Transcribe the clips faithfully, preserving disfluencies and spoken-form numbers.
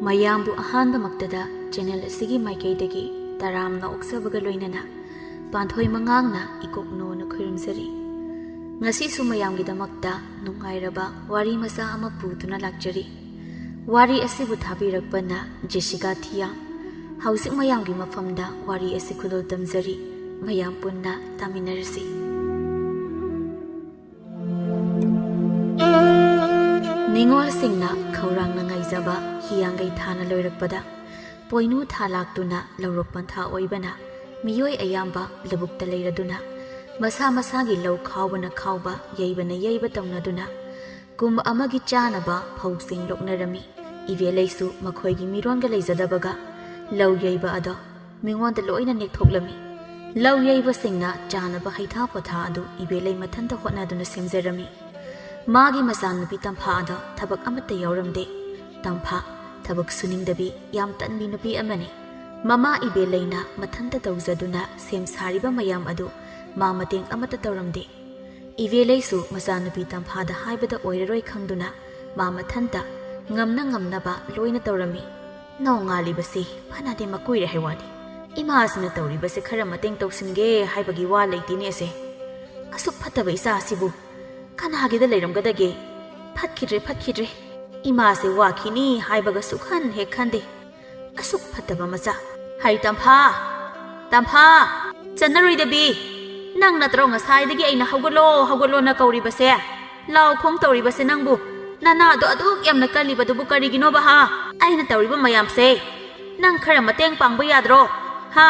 ꯃꯌꯥꯝꯕꯨ ꯑꯍꯥꯟꯕꯃꯛꯇꯗ ꯆꯦꯅꯦꯜ ꯑꯁꯤꯒꯤ ꯃꯥꯏꯀꯩꯗꯒꯤ ꯇꯔꯥꯝꯅ ꯑꯣꯛꯆꯕꯒ ꯂꯣꯏꯅꯅ ꯄꯥꯟꯊꯣꯏ ꯃꯉꯥꯡꯅ ꯏꯀꯣꯛꯅꯣꯅ ꯈꯨꯔꯨꯝꯖꯔꯤ꯫ ꯉꯁꯤꯁꯨ ꯃꯌꯥꯝꯒꯤꯗꯃꯛꯇ ꯅꯨꯡꯉꯥꯏꯔꯕ ꯋꯥꯔꯤ ꯃꯆꯥ ꯑꯃ ꯄꯨꯗꯨꯅ ꯂꯥꯛꯆꯔꯤ꯫ ꯋꯥꯔꯤ ꯑꯁꯤꯕꯨ ꯊꯥꯕꯤꯔꯛꯄꯅ ꯖꯦꯁꯤꯀꯥ ꯊꯤꯌꯥꯝ꯫ ꯍꯧꯖꯤꯛ ꯃꯌꯥꯝꯒꯤ ꯃꯐꯝꯗ ꯋꯥꯔꯤ ꯑꯁꯤ ꯈꯨꯗꯣꯜ ꯇꯝꯖꯔꯤ꯫ ꯃꯌꯥꯝ ꯄꯨꯟꯅ ꯇꯥꯃꯤꯟꯅꯔꯁꯤ꯫ ꯅꯤꯉꯣꯜꯁꯤꯡꯅ ꯈꯧꯔꯥꯡꯅ ꯉꯥꯏꯖꯕ ꯍꯤꯌꯥꯡꯒꯩ ꯊꯥꯅ ꯂꯣꯏꯔꯛꯄꯗ, ꯄꯣꯏꯅꯨ ꯊꯥ ꯂꯥꯛꯇꯨꯅ ꯂꯧꯔꯣꯛ ꯄꯟꯊꯥ ꯑꯣꯏꯕꯅ ꯃꯤꯑꯣꯏ ꯑꯌꯥꯝꯕ ꯂꯧꯕꯨꯛꯇ ꯂꯩꯔꯗꯨꯅ ꯃꯁꯥ ꯃꯁꯥꯒꯤ ꯂꯧ ꯈꯥꯎꯕꯅ ꯈꯥꯎꯕ, ꯌꯩꯕꯅ ꯌꯩꯕ ꯇꯧꯅꯗꯨꯅ ꯀꯨꯝ ꯑꯃꯒꯤ ꯆꯥꯅꯕ ꯐꯧꯁꯤꯡ ꯂꯣꯛꯅꯔꯝꯃꯤ꯫ ꯏꯕꯦꯂꯩꯁꯨ ꯃꯈꯣꯏꯒꯤ ꯃꯤꯔꯣꯟꯒ ꯂꯩꯖꯗꯕꯒ ꯂꯧ ꯌꯩꯕ ꯑꯗꯣ ꯃꯤꯉꯣꯟꯗ ꯂꯣꯏꯅ ꯅꯦꯛꯊꯣꯛꯂꯝꯃꯤ꯫ ꯂꯧ ꯌꯩꯕꯁꯤꯡꯅ ꯆꯥꯅꯕ ꯍꯩꯊꯥ ꯄꯣꯊꯥ ꯑꯗꯨ ꯏꯕꯦꯂꯩ ꯃꯊꯟꯇ ꯍꯣꯠꯅꯗꯨꯅ ꯁꯦꯝꯖꯔꯝꯃꯤ꯫ ꯃꯥꯒꯤ ꯃꯆꯥꯅꯨꯄꯤ ꯇꯝꯐꯥ ꯑꯗꯣ ꯊꯕꯛ ꯑꯃꯠꯇ ꯌꯥꯎꯔꯝꯗꯦ꯫ ꯇꯝꯐꯥ ꯊꯕꯛ ꯁꯨꯅꯤꯡꯗꯕꯤ, ꯌꯥꯝ ꯇꯟꯕꯤ ꯅꯨꯄꯤ ꯑꯃꯅꯤ꯫ ꯃꯃꯥ ꯏꯕꯦꯂꯩꯅ ꯃꯊꯟꯇ ꯇꯧꯖꯗꯨꯅ ꯁꯦꯝ ꯁꯥꯔꯤꯕ ꯃꯌꯥꯝ ꯑꯗꯨ ꯃꯥ ꯃꯇꯦꯡ ꯑꯃꯠꯇ ꯇꯧꯔꯝꯗꯦ꯫ ꯏꯕꯦꯂꯩꯁꯨ ꯃꯆꯥꯅꯨꯄꯤ ꯇꯝꯐꯥꯗ ꯍꯥꯏꯕꯗ ꯑꯣꯏꯔꯔꯣꯏ ꯈꯪꯗꯨꯅ ꯃꯥ ꯃꯊꯟꯇ ꯉꯝꯅ ꯉꯝꯅꯕ ꯂꯣꯏꯅ ꯇꯧꯔꯝꯃꯤ꯫ ꯅꯣꯡꯉꯥꯜꯂꯤꯕꯁꯤ ꯐꯅꯗꯤ ꯃꯀꯨꯏꯔꯦ ꯍꯥꯏꯋꯥꯅꯤ꯫ ꯏꯃꯥꯁꯤꯅ ꯇꯧꯔꯤꯕꯁꯦ ꯈꯔ ꯃꯇꯦꯡ ꯇꯧꯁꯤꯟꯒꯦ ꯍꯥꯏꯕꯒꯤ ꯋꯥ ꯂꯩꯇꯦꯅꯦ ꯑꯁꯦ꯫ ꯑꯁꯨꯛ ꯐꯠꯇꯕ ꯏꯆꯥ ꯑꯁꯤꯕꯨ ꯀꯅꯥꯒꯤꯗ ꯂꯩꯔꯝꯒꯗꯒꯦ? ꯐꯠꯈꯤꯗ꯭ꯔꯦ, ꯐꯠꯈꯤꯗ꯭ꯔꯦ꯫ ꯏꯃꯥꯁꯦ ꯋꯥꯈꯤꯅꯤ ꯍꯥꯏꯕꯒ ꯁꯨꯛꯈꯟ ꯍꯦꯛ ꯈꯟꯗꯦ꯫ ꯑꯁꯨꯛ ꯐꯠꯇꯕ ꯃꯆꯥ꯫ ꯍꯩ ꯇꯝꯐꯥ! ꯇꯝꯐꯥ! ꯆꯟꯅꯔꯣꯏꯗꯕꯤ! ꯅꯪ ꯅꯠꯇ꯭ꯔꯣ ꯉꯁꯥꯏꯗꯒꯤ ꯑꯩꯅ "ꯍꯧꯒꯠꯂꯣ, ꯍꯧꯒꯠꯂꯣꯅ" ꯀꯧꯔꯤꯕꯁꯦ? ꯂꯥꯎ ꯈꯣꯡ ꯇꯧꯔꯤꯕꯁꯦ ꯅꯪꯕꯨ? ꯅꯅꯥꯗꯣ ꯑꯗꯨꯛ ꯌꯥꯝꯅ ꯀꯜꯂꯤꯕꯗꯨꯕꯨ ꯀꯔꯤꯒꯤꯅꯣꯕ, ꯍꯥ? ꯑꯩꯅ ꯇꯧꯔꯤꯕ ꯃꯌꯥꯝꯁꯦ ꯅꯪ ꯈꯔ ꯃꯇꯦꯡ ꯄꯥꯡꯕ ꯌꯥꯗ꯭ꯔꯣ? ꯍꯥ?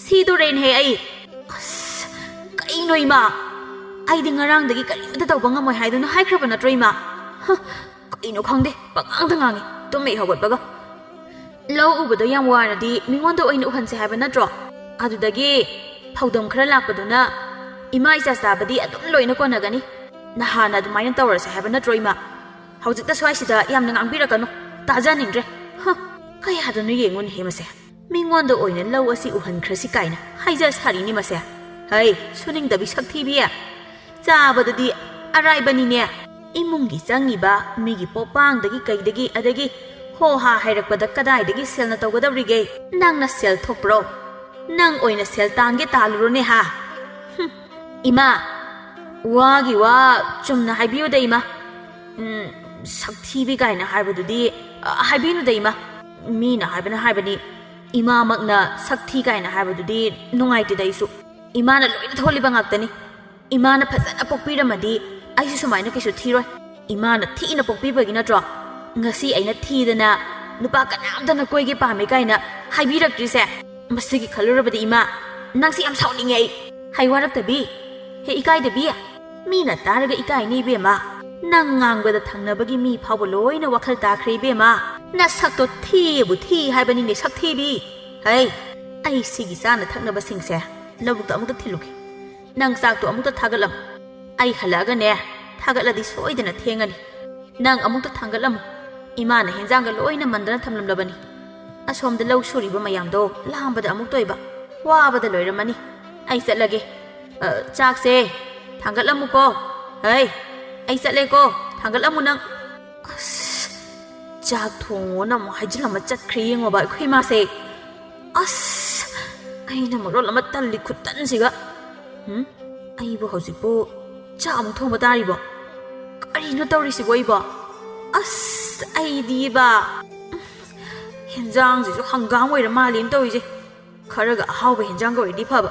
ꯁꯤꯗꯣꯔꯦꯅꯦꯍꯦ ꯑꯩ꯫ ꯑꯁ, ꯀꯩꯅꯣ ꯏꯃꯥ? ꯑꯩꯗꯤ ꯉꯔꯥꯡꯗꯒꯤ ꯀꯔꯤꯝꯇ ꯇꯧꯕ ꯉꯝꯃꯣꯏ ꯍꯥꯏꯗꯨꯅ ꯍꯥꯏꯈ꯭ꯔꯕ ꯅꯠꯇ꯭ꯔꯣ ꯏꯃꯥ? ꯍ, ꯀꯩꯅꯣ ꯈꯪꯗꯦ, ꯄꯉꯥꯡꯗ ꯉꯥꯡꯉꯤ ꯇꯨꯝꯃꯦ ꯍꯧꯒꯠꯄꯒ꯫ ꯂꯧ ꯎꯕꯗꯣ ꯌꯥꯝ ꯋꯥꯔꯗꯤ ꯃꯤꯉꯣꯟꯗ ꯑꯣꯏꯅ ꯎꯍꯟꯁꯦ ꯍꯥꯏꯕ ꯅꯠꯇ꯭ꯔꯣ? ꯑꯗꯨꯗꯒꯤ ꯐꯧꯗꯝ ꯈꯔ ꯂꯥꯛꯄꯗꯨꯅ ꯏꯃꯥ ꯏꯆꯥ ꯆꯥꯕꯗꯤ ꯑꯗꯨꯝ ꯂꯣꯏꯅ ꯀꯣꯟꯅꯒꯅꯤ꯫ ꯅꯍꯥꯟꯅ ꯑꯗꯨꯃꯥꯏꯅ ꯇꯧꯔꯁꯦ ꯍꯥꯏꯕ ꯅꯠꯇ꯭ꯔꯣ ꯏꯃꯥ? ꯍꯧꯖꯤꯛꯇ ꯁ꯭ꯋꯥꯏꯁꯤꯗ ꯌꯥꯝꯅ ꯉꯥꯡꯕꯤꯔꯛꯀꯅꯨ, ꯇꯥꯖꯅꯤꯡꯗ꯭ꯔꯦ꯫ ꯍ, ꯀꯌꯥꯗꯅꯣ ꯌꯦꯡꯉꯨꯅꯦꯍꯦ ꯃꯁꯦ꯫ ꯃꯤꯉꯣꯟꯗ ꯑꯣꯏꯅ ꯂꯧ ꯑꯁꯤ ꯎꯍꯟꯈ꯭ꯔꯁꯤ ꯀꯥꯏꯅ ꯍꯥꯏꯖ ꯁꯥꯔꯤꯅꯤ ꯃꯁꯦ꯫ ꯍꯩ, ꯁꯨꯅꯤꯡꯗꯕꯤ ꯁꯛꯊꯤꯕꯤ꯫ ꯆꯥꯕꯗꯨꯗꯤ ꯑꯔꯥꯏꯕꯅꯤꯅꯦ꯫ ꯏꯃꯨꯡꯒꯤ ꯆꯪꯉꯤꯕ ꯃꯤꯒꯤ ꯄꯣꯄꯥꯡꯗꯒꯤ ꯀꯩꯗꯒꯤ, ꯑꯗꯒꯤ ꯍꯣ ꯍꯥ ꯍꯥꯏꯔꯛꯄꯗ ꯀꯗꯥꯏꯗꯒꯤ ꯁꯦꯜꯅ ꯇꯧꯒꯗꯧꯔꯤꯒꯦ? ꯅꯪꯅ ꯁꯦꯜ ꯊꯣꯛꯄ꯭ꯔꯣ? ꯅꯪ ꯑꯣꯏꯅ ꯁꯦꯜ ꯇꯥꯟꯒꯦ ꯇꯥꯜꯂꯨꯔꯣꯅꯦ ꯍꯥ? ꯍꯨꯝ, ꯏꯃꯥ, ꯋꯥꯒꯤ ꯋꯥ ꯆꯨꯝꯅ ꯍꯥꯏꯕꯤꯌꯨꯗ ꯏꯃꯥ꯫ ꯎꯝ, ꯁꯛꯊꯤꯕꯤ ꯀꯥꯏꯅ ꯍꯥꯏꯕꯗꯨꯗꯤ, ꯑ, ꯍꯥꯏꯕꯤꯅꯨꯗ ꯏꯃꯥ꯫ ꯃꯤꯅ ꯍꯥꯏꯕꯅ ꯍꯥꯏꯕꯅꯤ, ꯏꯃꯥꯃꯛꯅ ꯁꯛꯊꯤ ꯀꯥꯏꯅ ꯍꯥꯏꯕꯗꯨꯗꯤ ꯅꯨꯡꯉꯥꯏꯇꯦꯗ ꯑꯩꯁꯨ꯫ ꯏꯃꯥꯅ ꯂꯣꯏꯅ ꯊꯣꯜꯂꯤꯕ ꯉꯥꯛꯇꯅꯤ꯫ ꯏꯃꯥꯅ ꯐꯖꯅ ꯄꯣꯛꯄꯤꯔꯝꯃꯗꯤ ꯑꯩꯁꯨ ꯁꯨꯃꯥꯏꯅ ꯀꯩꯁꯨ ꯊꯤꯔꯣꯏ꯫ ꯏꯃꯥꯅ ꯊꯤꯅ ꯄꯣꯛꯄꯤꯕꯒꯤ ꯅꯠꯇ꯭ꯔꯣ ꯉꯁꯤ ꯑꯩꯅ ꯊꯤꯗꯅ ꯅꯨꯄꯥ ꯀꯅꯥꯝꯇꯅ ꯀꯣꯏꯒꯦ ꯄꯥꯝꯃꯦ ꯀꯥꯏꯅ ꯍꯥꯏꯕꯤꯔꯛꯇ꯭ꯔꯤꯁꯦ? ꯃꯁꯤꯒꯤ ꯈꯜꯂꯨꯔꯕꯗꯤ ꯏꯃꯥ, ꯅꯪꯁꯦ ꯌꯥꯝ ꯁꯥꯎꯅꯤꯡꯉꯦ ꯑꯩ꯫ ꯍꯩ ꯋꯥꯔꯛꯇꯕꯤ, ꯍꯦ ꯏꯀꯥꯏꯗꯕꯤ, ꯃꯤꯅ ꯇꯥꯔꯒ ꯏꯀꯥꯏꯅꯤ ꯏꯕꯦꯝꯃ꯫ ꯅꯪ ꯉꯥꯡꯕꯗ ꯊꯪꯅꯕꯒꯤ ꯃꯤ ꯐꯥꯎꯕ ꯂꯣꯏꯅ ꯋꯥꯈꯜ ꯇꯥꯈ꯭ꯔꯦ ꯏꯕꯦꯝꯃ꯫ ꯅꯁꯛꯇꯣ ꯊꯤꯕꯨ ꯊꯤ ꯍꯥꯏꯕꯅꯤꯅꯦ ꯁꯛꯊꯤꯕꯤ꯫ ꯍꯩ, ꯑꯩ ꯁꯤꯒꯤ ꯆꯥꯅ ꯊꯛꯅꯕꯁꯤꯡꯁꯦ ꯂꯧꯕꯨꯛꯇ ꯑꯃꯨꯛꯇ ꯊꯤꯜꯂꯨꯒꯦ꯫ ꯅꯪ ꯆꯥꯛꯇꯣ ꯑꯃꯨꯛꯇ ꯊꯥꯒꯠꯂꯝꯃꯨ꯫ ꯑꯩ ꯍꯜꯂꯛꯑꯒꯅꯦ, ꯊꯥꯒꯠꯂꯗꯤ ꯁꯣꯏꯗꯅ ꯊꯦꯡꯉꯅꯤ꯫ ꯅꯪ ꯑꯃꯨꯛꯇ ꯊꯥꯡꯒꯠꯂꯝꯃꯨ꯫ ꯏꯃꯥꯅ ꯍꯦꯟꯖꯥꯡꯒ ꯂꯣꯏꯅ ꯃꯟꯗꯅ ꯊꯝꯂꯝꯂꯕꯅꯤ꯫ ꯑꯁꯣꯝꯗ ꯂꯧ ꯁꯨꯔꯤꯕ ꯃꯌꯥꯝꯗꯣ ꯂꯥꯝꯕꯗ ꯑꯃꯨꯛ ꯇꯣꯏꯕ, ꯋꯥꯕꯗ ꯂꯣꯏꯔꯝꯃꯅꯤ꯫ ꯑꯩ ꯆꯠꯂꯒꯦ꯫ ꯑ, ꯆꯥꯛꯁꯦ ꯊꯥꯡꯒꯠꯂꯝꯃꯨꯀꯣ꯫ ꯍꯩ, ꯑꯩ ꯆꯠꯂꯦꯀꯣ꯫ ꯊꯥꯡꯒꯠꯂꯝꯃꯨ ꯅꯪ꯫ ꯑꯁ, ꯆꯥꯛ ꯊꯣꯡꯉꯣꯅ ꯑꯃꯨꯛ ꯍꯥꯏꯖꯤꯜꯂꯝꯃ ꯆꯠꯈ꯭ꯔꯦ ꯌꯦꯡꯉꯣꯕ ꯑꯩꯈꯣꯏ ꯏꯃꯥꯁꯦ꯫ ꯑꯁ, ꯑꯩꯅ ꯃꯔꯣꯜ ꯑꯃ ꯇꯜꯂꯤ ꯈꯨꯇꯟꯁꯤꯒ꯫ ꯎꯝ? ꯑꯩꯕꯨ ꯍꯧꯖꯤꯛꯄꯨ ꯆꯥꯛ ꯑꯃꯨꯛ ꯊꯣꯡꯕ ꯇꯥꯔꯤꯕꯣ? ꯀꯔꯤꯅꯣ ꯇꯧꯔꯤꯁꯤꯕꯣ ꯑꯩꯕꯣ? ꯑꯁ, ꯑꯩꯗꯤꯕ꯫ ꯍꯦꯟꯖꯥꯡꯁꯤꯁꯨ ꯍꯪꯒꯥꯝ ꯑꯣꯏꯔ ꯃꯥꯜꯂꯦꯅ ꯇꯧꯔꯤꯁꯦ꯫ ꯈꯔꯒ ꯑꯍꯥꯎꯕ ꯍꯦꯟꯖꯥꯡꯒ ꯑꯣꯏꯔꯗꯤ ꯐꯕ꯫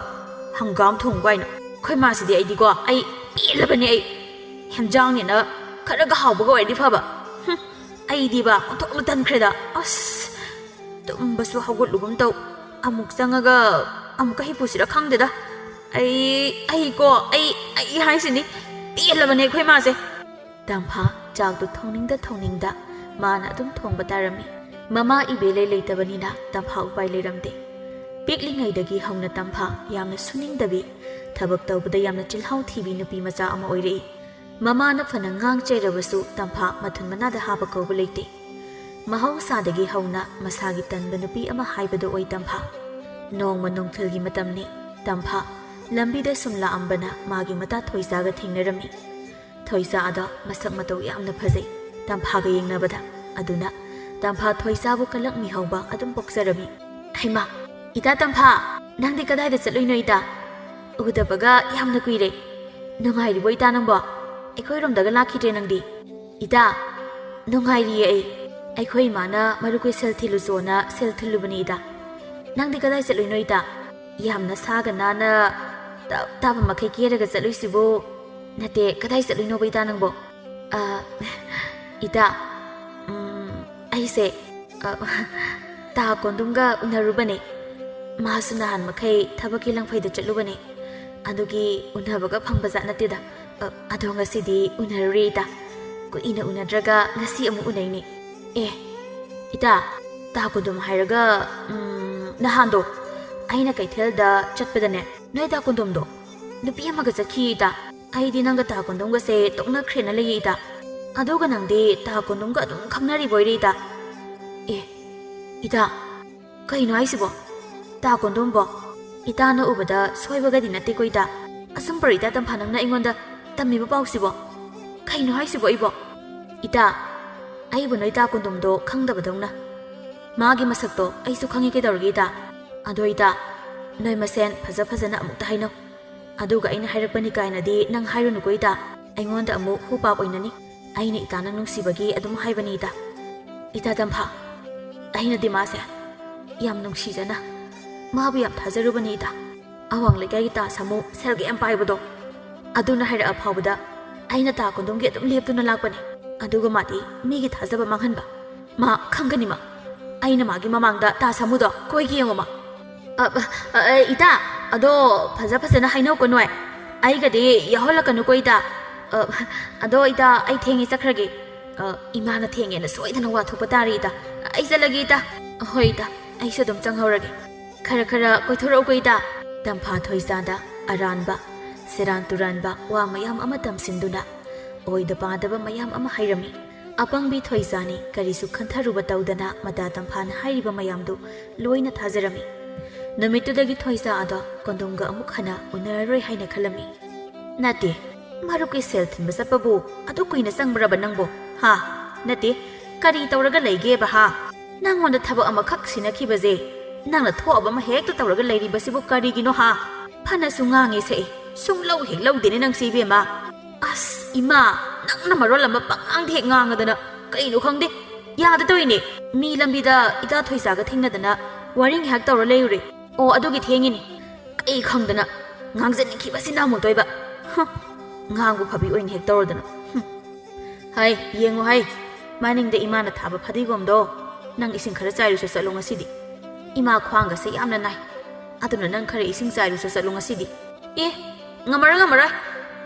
ꯍꯪꯒꯥꯝ ꯊꯣꯡꯕ ꯀꯥꯏꯅ꯫ ꯑꯩꯈꯣꯏ ꯃꯥꯁꯤꯗꯤ ꯑꯩꯗꯤꯀꯣ, ꯑꯩ ꯄꯦꯜꯂꯕꯅꯦ ꯑꯩ꯫ ꯍꯦꯟꯖꯥꯡꯅꯦꯅ ꯈꯔꯒ ꯍꯥꯎꯕꯒ ꯑꯣꯏꯔꯗꯤ ꯐꯕ꯫ ꯍꯨꯝ, ꯑꯩꯗꯤꯕ ꯑꯣꯟꯊꯣꯛꯅ ꯇꯟꯈ꯭ꯔꯦꯗ꯫ ꯑꯁ, ꯇꯨꯝꯕꯁꯨ ꯍꯧꯒꯠꯂꯨꯒꯨꯝ ꯇꯧ꯫ ꯑꯃꯨꯛ ꯆꯪꯉꯒ ꯑꯃꯨꯛꯀ ꯍꯤꯞꯄꯨꯁꯤꯔ ꯈꯪꯗꯦꯗ꯫ ꯑꯩ, ꯑꯩꯀꯣ, ꯑꯩ, ꯑꯩ ꯍꯥꯏꯁꯤꯅꯤ, ꯄꯦꯜꯂꯕꯅꯦ ꯑꯩꯈꯣꯏ ꯃꯥꯁꯦ꯫ ꯇꯝꯐꯥ ꯆꯥꯛꯇꯨ ꯊꯣꯡꯅꯤꯡꯗ ꯊꯣꯡꯅꯤꯡꯗ ꯃꯥꯅ ꯑꯗꯨꯝ ꯊꯣꯡꯕ ꯇꯥꯔꯝꯃꯤ꯫ ꯃꯃꯥ ꯏꯕꯦꯂꯩ ꯂꯩꯇꯕꯅꯤꯅ ꯇꯝꯐꯥ ꯎꯄꯥꯏ ꯂꯩꯔꯝꯗꯦ꯫ ꯄꯤꯛꯂꯤꯉꯩꯗꯒꯤ ꯍꯧꯅ ꯇꯝꯐꯥ ꯌꯥꯝꯅ ꯁꯨꯅꯤꯡꯗꯕꯤ, ꯊꯕꯛ ꯇꯧꯕꯗ ꯌꯥꯝꯅ ꯆꯤꯜꯍꯥꯎ ꯊꯤꯕꯤ ꯅꯨꯄꯤ ꯃꯆꯥ ꯑꯃ ꯑꯣꯏꯔꯛꯏ꯫ ꯃꯃꯥꯅ ꯐꯅ ꯉꯥꯡ ꯆꯩꯔꯕꯁꯨ ꯇꯝꯐꯥ ꯃꯊꯨꯟ ꯃꯅꯥꯗ ꯍꯥꯞꯄ ꯀꯧꯕ ꯂꯩꯇꯦ꯫ ꯃꯍꯧꯁꯥꯗꯒꯤ ꯍꯧꯅ ꯃꯁꯥꯒꯤ ꯇꯟꯕ ꯅꯨꯄꯤ ꯑꯃ ꯍꯥꯏꯕꯗꯨ ꯑꯣꯏ ꯇꯝꯐꯥ꯫ ꯅꯣꯡꯃ ꯅꯨꯡꯊꯤꯜꯒꯤ ꯃꯇꯝꯅꯤ꯫ ꯇꯝꯐꯥ ꯂꯝꯕꯤꯗ ꯁꯨꯝ ꯂꯥꯛꯑꯝꯕꯅ ꯃꯥꯒꯤ ꯃꯇꯥ ꯊꯣꯏꯖꯥꯒ ꯊꯦꯡꯅꯔꯝꯃꯤ꯫ ꯊꯣꯏꯖꯥ ꯑꯗꯣ ꯃꯁꯛ ꯃꯇꯧ ꯌꯥꯝꯅ ꯐꯖꯩ, ꯇꯝꯐꯥꯒ ꯌꯦꯡꯅꯕꯗ꯫ ꯑꯗꯨꯅ ꯇꯝꯐꯥ ꯊꯣꯏꯁꯥꯕꯨ ꯀꯂꯛꯃꯤꯍꯧꯕ ꯑꯗꯨꯝ ꯄꯣꯛꯆꯔꯝꯃꯤ꯫ ꯍꯩꯃꯥ, ꯏꯇꯥ ꯇꯝꯐꯥ, ꯅꯪꯗꯤ ꯀꯗꯥꯏꯗ ꯆꯠꯂꯨꯏꯅꯣ ꯏꯇꯥ? ꯎꯗꯕꯒ ꯌꯥꯝꯅ ꯀꯨꯏꯔꯦ꯫ ꯅꯨꯡꯉꯥꯏꯔꯤꯕꯣ ꯏꯇꯥ ꯅꯪꯕꯣ? ꯑꯩꯈꯣꯏꯔꯣꯝꯗꯒ ꯂꯥꯛꯈꯤꯗ꯭ꯔꯦ ꯅꯪꯗꯤ꯫ ꯏꯇꯥ, ꯅꯨꯡꯉꯥꯏꯔꯤꯌꯦ ꯑꯩ꯫ ꯑꯩꯈꯣꯏ ꯏꯃꯥꯅ ꯃꯔꯨꯞꯀꯤ ꯁꯦꯜ ꯊꯤꯜꯂꯨꯆꯣꯅ ꯁꯦꯜ ꯊꯤꯜꯂꯨꯕꯅꯦ ꯏꯇꯥ꯫ ꯅꯪꯗꯤ ꯀꯗꯥꯏ ꯆꯠꯂꯨꯏꯅꯣ ꯏꯇꯥ? ꯌꯥꯝꯅ ꯁꯥꯒ ꯅꯥꯟꯅ ꯇꯞ ꯇꯥꯕ ꯃꯈꯩ ꯀꯦꯔꯒ ꯆꯠꯂꯨꯏꯁꯤꯕꯨ? ꯅꯠꯇꯦ, ꯀꯗꯥꯏ ꯆꯠꯂꯨꯏꯅꯣꯕ ꯏꯇꯥ ꯅꯪꯕꯣ? ꯑ, ꯏꯇꯥ, ꯎꯝ, ꯑꯩꯁꯦ, ꯑ, ꯇꯥ ꯀꯣꯟꯗꯨꯝꯒ ꯎꯅꯔꯨꯕꯅꯦ꯫ ꯃꯥꯁꯨ ꯅꯍꯥꯟ ꯃꯈꯩ ꯊꯕꯛꯀꯤ ꯂꯪꯐꯩꯗ ꯆꯠꯂꯨꯕꯅꯦ꯫ ꯑꯗꯨꯒꯤ ꯎꯅꯕꯒ ꯐꯪꯕꯖꯥꯠ ꯅꯠꯇꯦꯗ꯫ ꯑ, ꯑꯗꯣ ꯉꯁꯤꯗꯤ ꯎꯅꯔꯨꯔꯦ ꯏꯇꯥ꯫ ꯀꯨꯏꯅ ꯎꯅꯗ꯭ꯔꯒ ꯉꯁꯤ ꯑꯃꯨꯛ ꯎꯅꯩꯅꯦ꯫ ꯑꯦ, ꯏꯇꯥ, ꯇꯥ ꯀꯣꯟꯗꯨꯝ ꯍꯥꯏꯔꯒ, ꯎꯝ, ꯅꯍꯥꯟꯗꯣ ꯑꯩꯅ ꯀꯩꯊꯦꯜꯗ ꯆꯠꯄꯗꯅꯦ, ꯅꯣꯏ ꯇꯥ ꯀꯣꯟꯗꯨꯝꯗꯣ ꯅꯨꯄꯤ ꯑꯃꯒ ꯆꯠꯈꯤ ꯏꯇꯥ꯫ ꯑꯩꯗꯤ ꯅꯪꯒ ꯇꯥ ꯀꯣꯟꯗꯨꯝꯒꯁꯦ ꯇꯣꯛꯅꯈ꯭ꯔꯦꯅ ꯂꯩꯌꯦ ꯏꯇꯥ꯫ ꯑꯗꯨꯒ ꯅꯪꯗꯤ ꯇꯥ ꯀꯣꯟꯗꯨꯝꯒ ꯑꯗꯨꯝ ꯈꯪꯅꯔꯤꯕꯣꯏꯔꯦ ꯏꯇꯥ꯫ ꯑꯦ, ꯏꯇꯥ, ꯀꯩꯅꯣ ꯍꯥꯏꯁꯤꯕꯣ? ꯇꯥ ꯀꯣꯟꯗꯣꯝꯕꯣ, ꯏꯇꯥꯅ ꯎꯕꯗ ꯁꯣꯏꯕꯒꯗꯤ ꯅꯠꯇꯦꯀꯣ ꯏꯇꯥ? ꯑꯆꯨꯝꯕꯔꯣ ꯏꯇꯥ ꯇꯝꯐꯥ ꯅꯪꯅ ꯑꯩꯉꯣꯟꯗ ꯇꯝꯃꯤꯕ ꯄꯥꯎꯁꯤꯕꯣ? ꯀꯩꯅꯣ ꯍꯥꯏꯁꯤꯕꯣ ꯑꯩꯕꯣ? ꯏꯇꯥ, ꯑꯩꯕꯨ ꯅꯣꯏ ꯇꯥ ꯀꯣꯟꯗꯣꯝꯗꯣ ꯈꯪꯗꯕꯗꯧꯅ꯫ ꯃꯥꯒꯤ ꯃꯁꯛꯇꯣ ꯑꯩꯁꯨ ꯈꯪꯉꯤ ꯀꯩꯗꯧꯔꯒꯦ ꯏꯇꯥ? ꯑꯗꯣ ꯏꯇꯥ, ꯅꯣꯏ ꯃꯁꯦꯟ ꯐꯖ ꯐꯖꯅ ꯑꯃꯨꯛꯇ ꯍꯥꯏꯅꯧ꯫ ꯑꯗꯨꯒ ꯑꯩꯅ ꯍꯥꯏꯔꯛꯄꯅꯤ ꯀꯥꯏꯅꯗꯤ ꯅꯪ ꯍꯥꯏꯔꯨꯅꯨꯀꯣ ꯏꯇꯥ, ꯑꯩꯉꯣꯟꯗ ꯑꯃꯨꯛ ꯍꯨ ꯄꯥꯞ ꯑꯣꯏꯅꯅꯤ꯫ ꯑꯩꯅ ꯏꯇꯥ ꯅꯪ ꯅꯨꯡꯁꯤꯕꯒꯤ ꯑꯗꯨꯝ ꯍꯥꯏꯕꯅꯤ ꯏꯇꯥ꯫ ꯏꯇꯥ ꯇꯝꯐꯥ, ꯑꯩꯅꯗꯤ ꯃꯥꯁꯦ ꯌꯥꯝ ꯅꯨꯡꯁꯤꯖꯅ ꯃꯥꯕꯨ ꯌꯥꯝ ꯊꯥꯖꯔꯨꯕꯅꯤ ꯏꯇꯥ꯫ ꯑꯋꯥꯡ ꯂꯩꯀꯥꯏꯒꯤ ꯇꯥ ꯁꯥꯃꯨ ꯁꯦꯜꯒ ꯌꯥꯝ ꯄꯥꯏꯕꯗꯣ, ꯑꯗꯨꯅ ꯍꯥꯏꯔꯛꯑ ꯐꯥꯎꯕꯗ ꯑꯩꯅ ꯇꯥ ꯀꯣꯟꯗꯣꯝꯒꯤ ꯑꯗꯨꯝ ꯂꯦꯞꯇꯨꯅ ꯂꯥꯛꯄꯅꯤ꯫ ꯑꯗꯨꯒ ꯃꯥꯗꯤ ꯃꯤꯒꯤ ꯊꯥꯖꯕ ꯃꯥꯡꯍꯟꯕ꯫ ꯃꯥ ꯈꯪꯒꯅꯤ ꯃꯥ꯫ ꯑꯩꯅ ꯃꯥꯒꯤ ꯃꯃꯥꯡꯗ ꯇꯥ ꯁꯥꯃꯨꯗꯣ ꯀꯣꯏꯒꯦ ꯌꯦꯡꯉꯣ ꯃꯥ꯫ ꯑ, ꯑ, ꯑ, ꯏꯇꯥ, ꯑꯗꯣ ꯐꯖ ꯐꯖꯅ ꯍꯥꯏꯅꯧꯀꯣ ꯅꯣꯏ꯫ ꯑꯩꯒꯗꯤ ꯌꯥꯎꯍꯜꯂꯛꯀꯅꯨꯀꯣ ꯏꯇꯥ꯫ ꯑ, ꯑꯗꯣ ꯏꯇꯥ, ꯑꯩ ꯊꯦꯡꯉꯦ ꯆꯠꯈ꯭ꯔꯒꯦ꯫ ꯑ, ꯏꯃꯥꯅ ꯊꯦꯡꯉꯦꯅ ꯁꯣꯏꯗꯅ ꯋꯥ ꯊꯣꯛꯄ ꯇꯥꯔꯦ ꯏꯇꯥ꯫ ꯑꯩ ꯆꯠꯂꯒꯦ ꯏꯇꯥ꯫ ꯍꯣꯏ ꯏꯇꯥ, ꯑꯩꯁꯨ ꯑꯗꯨꯝ ꯆꯪꯍꯧꯔꯒꯦ꯫ ꯈꯔ ꯈꯔ ꯀꯣꯏꯊꯣꯔꯛꯎꯀꯣ ꯏꯇꯥ꯫ ꯇꯝꯐꯥ ꯊꯣꯏꯖꯥꯗ ꯑꯔꯥꯟꯕ, ꯁꯦꯔꯥꯟ ꯇꯨꯔꯥꯟꯕ ꯋꯥ ꯃꯌꯥꯝ ꯑꯃ ꯇꯝꯁꯤꯟꯗꯨꯅ ꯑꯣꯏꯗ ꯄꯥꯗꯕ ꯃꯌꯥꯝ ꯑꯃ ꯍꯥꯏꯔꯝꯃꯤ꯫ ꯑꯄꯪꯕꯤ ꯊꯣꯏꯖꯥꯅꯤ ꯀꯔꯤꯁꯨ ꯈꯟꯊꯔꯨꯕ ꯇꯧꯗꯅ ꯃꯇꯥ ꯇꯝꯐꯥꯅ ꯍꯥꯏꯔꯤꯕ ꯃꯌꯥꯝꯗꯨ ꯂꯣꯏꯅ ꯊꯥꯖꯔꯝꯃꯤ꯫ ꯅꯨꯃꯤꯠꯇꯨꯗꯒꯤ ꯊꯣꯏꯖꯥ ꯑꯗꯣ ꯀꯣꯟꯗꯣꯝꯒ ꯑꯃꯨꯛ ꯍꯟꯅ ꯎꯅꯔꯔꯣꯏ ꯍꯥꯏꯅ ꯈꯜꯂꯝꯃꯤ꯫ ꯅꯠꯇꯦ, ꯃꯔꯨꯞꯀꯤ ꯁꯦꯜ ꯊꯤꯟꯕ ꯆꯠꯄꯕꯨ ꯑꯗꯨꯛ ꯀꯨꯏꯅ ꯆꯪꯕ꯭ꯔꯕ ꯅꯪꯕꯣ? ꯍꯥ? ꯅꯠꯇꯦ, ꯀꯔꯤ ꯇꯧꯔꯒ ꯂꯩꯒꯦꯕ ꯍꯥ? ꯅꯪꯉꯣꯟꯗ ꯊꯕꯛ ꯑꯃꯈꯛ ꯁꯤꯟꯅꯈꯤꯕꯁꯦ ꯅꯪꯅ ꯊꯣꯛꯑꯕ ꯑꯃ ꯍꯦꯛꯇ ꯇꯧꯔꯒ ꯂꯩꯔꯤꯕꯁꯤꯕꯨ ꯀꯔꯤꯒꯤꯅꯣ ꯍꯥ? ꯐꯅꯁꯨ ꯉꯥꯡꯉꯦ ꯁꯛꯏ, ꯁꯨꯡꯂꯧ ꯍꯦꯛ ꯂꯧꯗꯦꯅꯦ ꯅꯪꯁꯦ ꯏꯕꯦꯝꯃ꯫ ꯑꯁ ꯏꯃꯥ, ꯅꯪꯅ ꯃꯔꯣꯜ ꯑꯃ ꯄꯉꯥꯡꯗ ꯍꯦꯛ ꯉꯥꯡꯉꯗꯅ꯫ ꯀꯩꯅꯣ ꯈꯪꯗꯦ, ꯌꯥꯗ ꯇꯧꯔꯤꯅꯦ꯫ ꯃꯤ ꯂꯝꯕꯤꯗ ꯏꯇꯥ ꯊꯣꯏꯁꯥꯒ ꯊꯦꯡꯅꯗꯅ ꯋꯥꯔꯤ ꯉꯥꯏꯍꯥꯛ ꯇꯧꯔ ꯂꯩꯔꯨꯔꯦ꯫ ꯑꯣ, ꯑꯗꯨꯒꯤ ꯊꯦꯡꯉꯤꯅꯤ꯫ ꯀꯩ ꯈꯪꯗꯅ ꯉꯥꯡꯖꯅꯤꯡꯈꯤꯕꯁꯤꯅ ꯑꯃꯨꯛꯇꯣꯏꯕ꯫ ꯍꯨꯝ, ꯉꯥꯡꯕ ꯐꯕꯤ ꯑꯣꯏꯅ ꯍꯦꯛ ꯇꯧꯔꯗꯅ꯫ ꯍꯨꯝ꯫ ꯍꯥꯏ, ꯌꯦꯡꯉꯨ ꯍꯥꯏ, ꯃꯅꯤꯡꯗ ꯏꯃꯥꯅ ꯊꯥꯕ ꯐꯗꯤꯒꯣꯝꯗꯣ, ꯅꯪ ꯏꯁꯤꯡ ꯈꯔ ꯆꯥꯏꯔꯨꯆꯣ ꯆꯠꯂꯣ ꯉꯁꯤꯗꯤ꯫ ꯏꯃꯥ ꯈ꯭ꯋꯥꯡꯒꯁꯦ ꯌꯥꯝꯅ ꯅꯥꯏ, ꯑꯗꯨꯅ ꯅꯪ ꯈꯔ ꯏꯁꯤꯡ ꯆꯥꯏꯔꯨꯆꯣ ꯆꯠꯂꯣ ꯉꯁꯤꯗꯤ꯫ ꯑꯦ, ꯉꯝꯃꯔꯣꯏ, ꯉꯝꯃꯔꯣꯏ꯫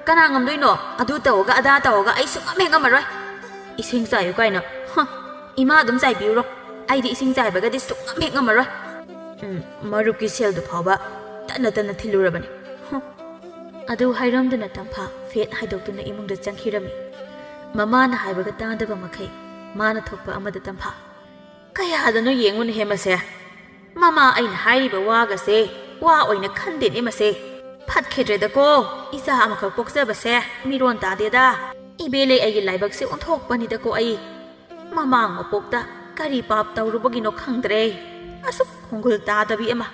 ꯀꯅꯥ ꯉꯝꯗꯣꯏꯅꯣ? ꯑꯗꯨ ꯇꯧꯔꯒ ꯑꯗꯥ ꯇꯧꯔꯒ ꯑꯩ ꯁꯨꯡꯉꯝ ꯍꯦꯛ ꯉꯝꯃꯔꯣꯏ꯫ ꯏꯁꯤꯡ ꯆꯥꯏꯌꯨ ꯀꯥꯏꯅ꯫ ꯍ, ꯏꯃꯥ ꯑꯗꯨꯝ ꯆꯥꯏꯕꯤꯔꯨꯔꯣ꯫ ꯑꯩꯗꯤ ꯏꯁꯤꯡ ꯆꯥꯏꯕꯒꯗꯤ ꯁꯨꯡꯉꯝ ꯍꯦꯛ ꯉꯝꯃꯔꯣꯏ꯫ ꯎꯝ, ꯃꯔꯨꯞꯀꯤ ꯁꯦꯜꯗꯨ ꯐꯥꯎꯕ ꯇꯟꯅ ꯇꯟꯅ ꯊꯤꯜꯂꯨꯔꯕꯅꯤ꯫ ꯍ꯫ ꯑꯗꯨ ꯍꯥꯏꯔꯝꯗꯨꯅ ꯇꯝꯐꯥ ꯐꯦꯠ ꯍꯥꯏꯗꯣꯛꯇꯨꯅ ꯏꯃꯨꯡꯗ ꯆꯪꯈꯤꯔꯝꯃꯤ꯫ ꯃꯃꯥꯅ ꯍꯥꯏꯕꯒ ꯇꯥꯗꯕ ꯃꯈꯩ ꯃꯥꯅ ꯊꯣꯛꯄ ꯑꯃꯗ ꯇꯝꯐꯥ꯫ ꯀꯌꯥꯗꯅꯣ ꯌꯦꯡꯉꯨꯅꯦꯍꯦ ꯃꯁꯦ꯫ ꯃꯃꯥ ꯑꯩꯅ ꯍꯥꯏꯔꯤꯕ ꯋꯥꯒꯁꯦ ꯋꯥ ꯑꯣꯏꯅ ꯈꯟꯗꯦꯅꯦ ꯃꯁꯦ꯫ ꯐꯠꯈꯤꯗ꯭ꯔꯦꯗꯀꯣ, ꯏꯆꯥ ꯑꯃꯈꯛ ꯄꯣꯛꯆꯕꯁꯦ ꯃꯤꯔꯣꯟ ꯇꯥꯗꯦꯗ꯫ ꯏꯕꯦꯂꯩ ꯑꯩꯒꯤ ꯂꯥꯏꯕꯛꯁꯦ ꯑꯣꯟꯊꯣꯛꯄꯅꯤꯗꯀꯣ ꯑꯩ꯫ ꯃꯃꯥꯡ ꯃꯄꯣꯛꯇ ꯀꯔꯤ ꯄꯥꯞ ꯇꯧꯔꯨꯕꯒꯤꯅꯣ ꯈꯪꯗ꯭ꯔꯦ꯫ ꯑꯁꯨꯛ ꯈꯣꯡꯒꯨꯜ ꯇꯥꯗꯕꯤ ꯑꯃ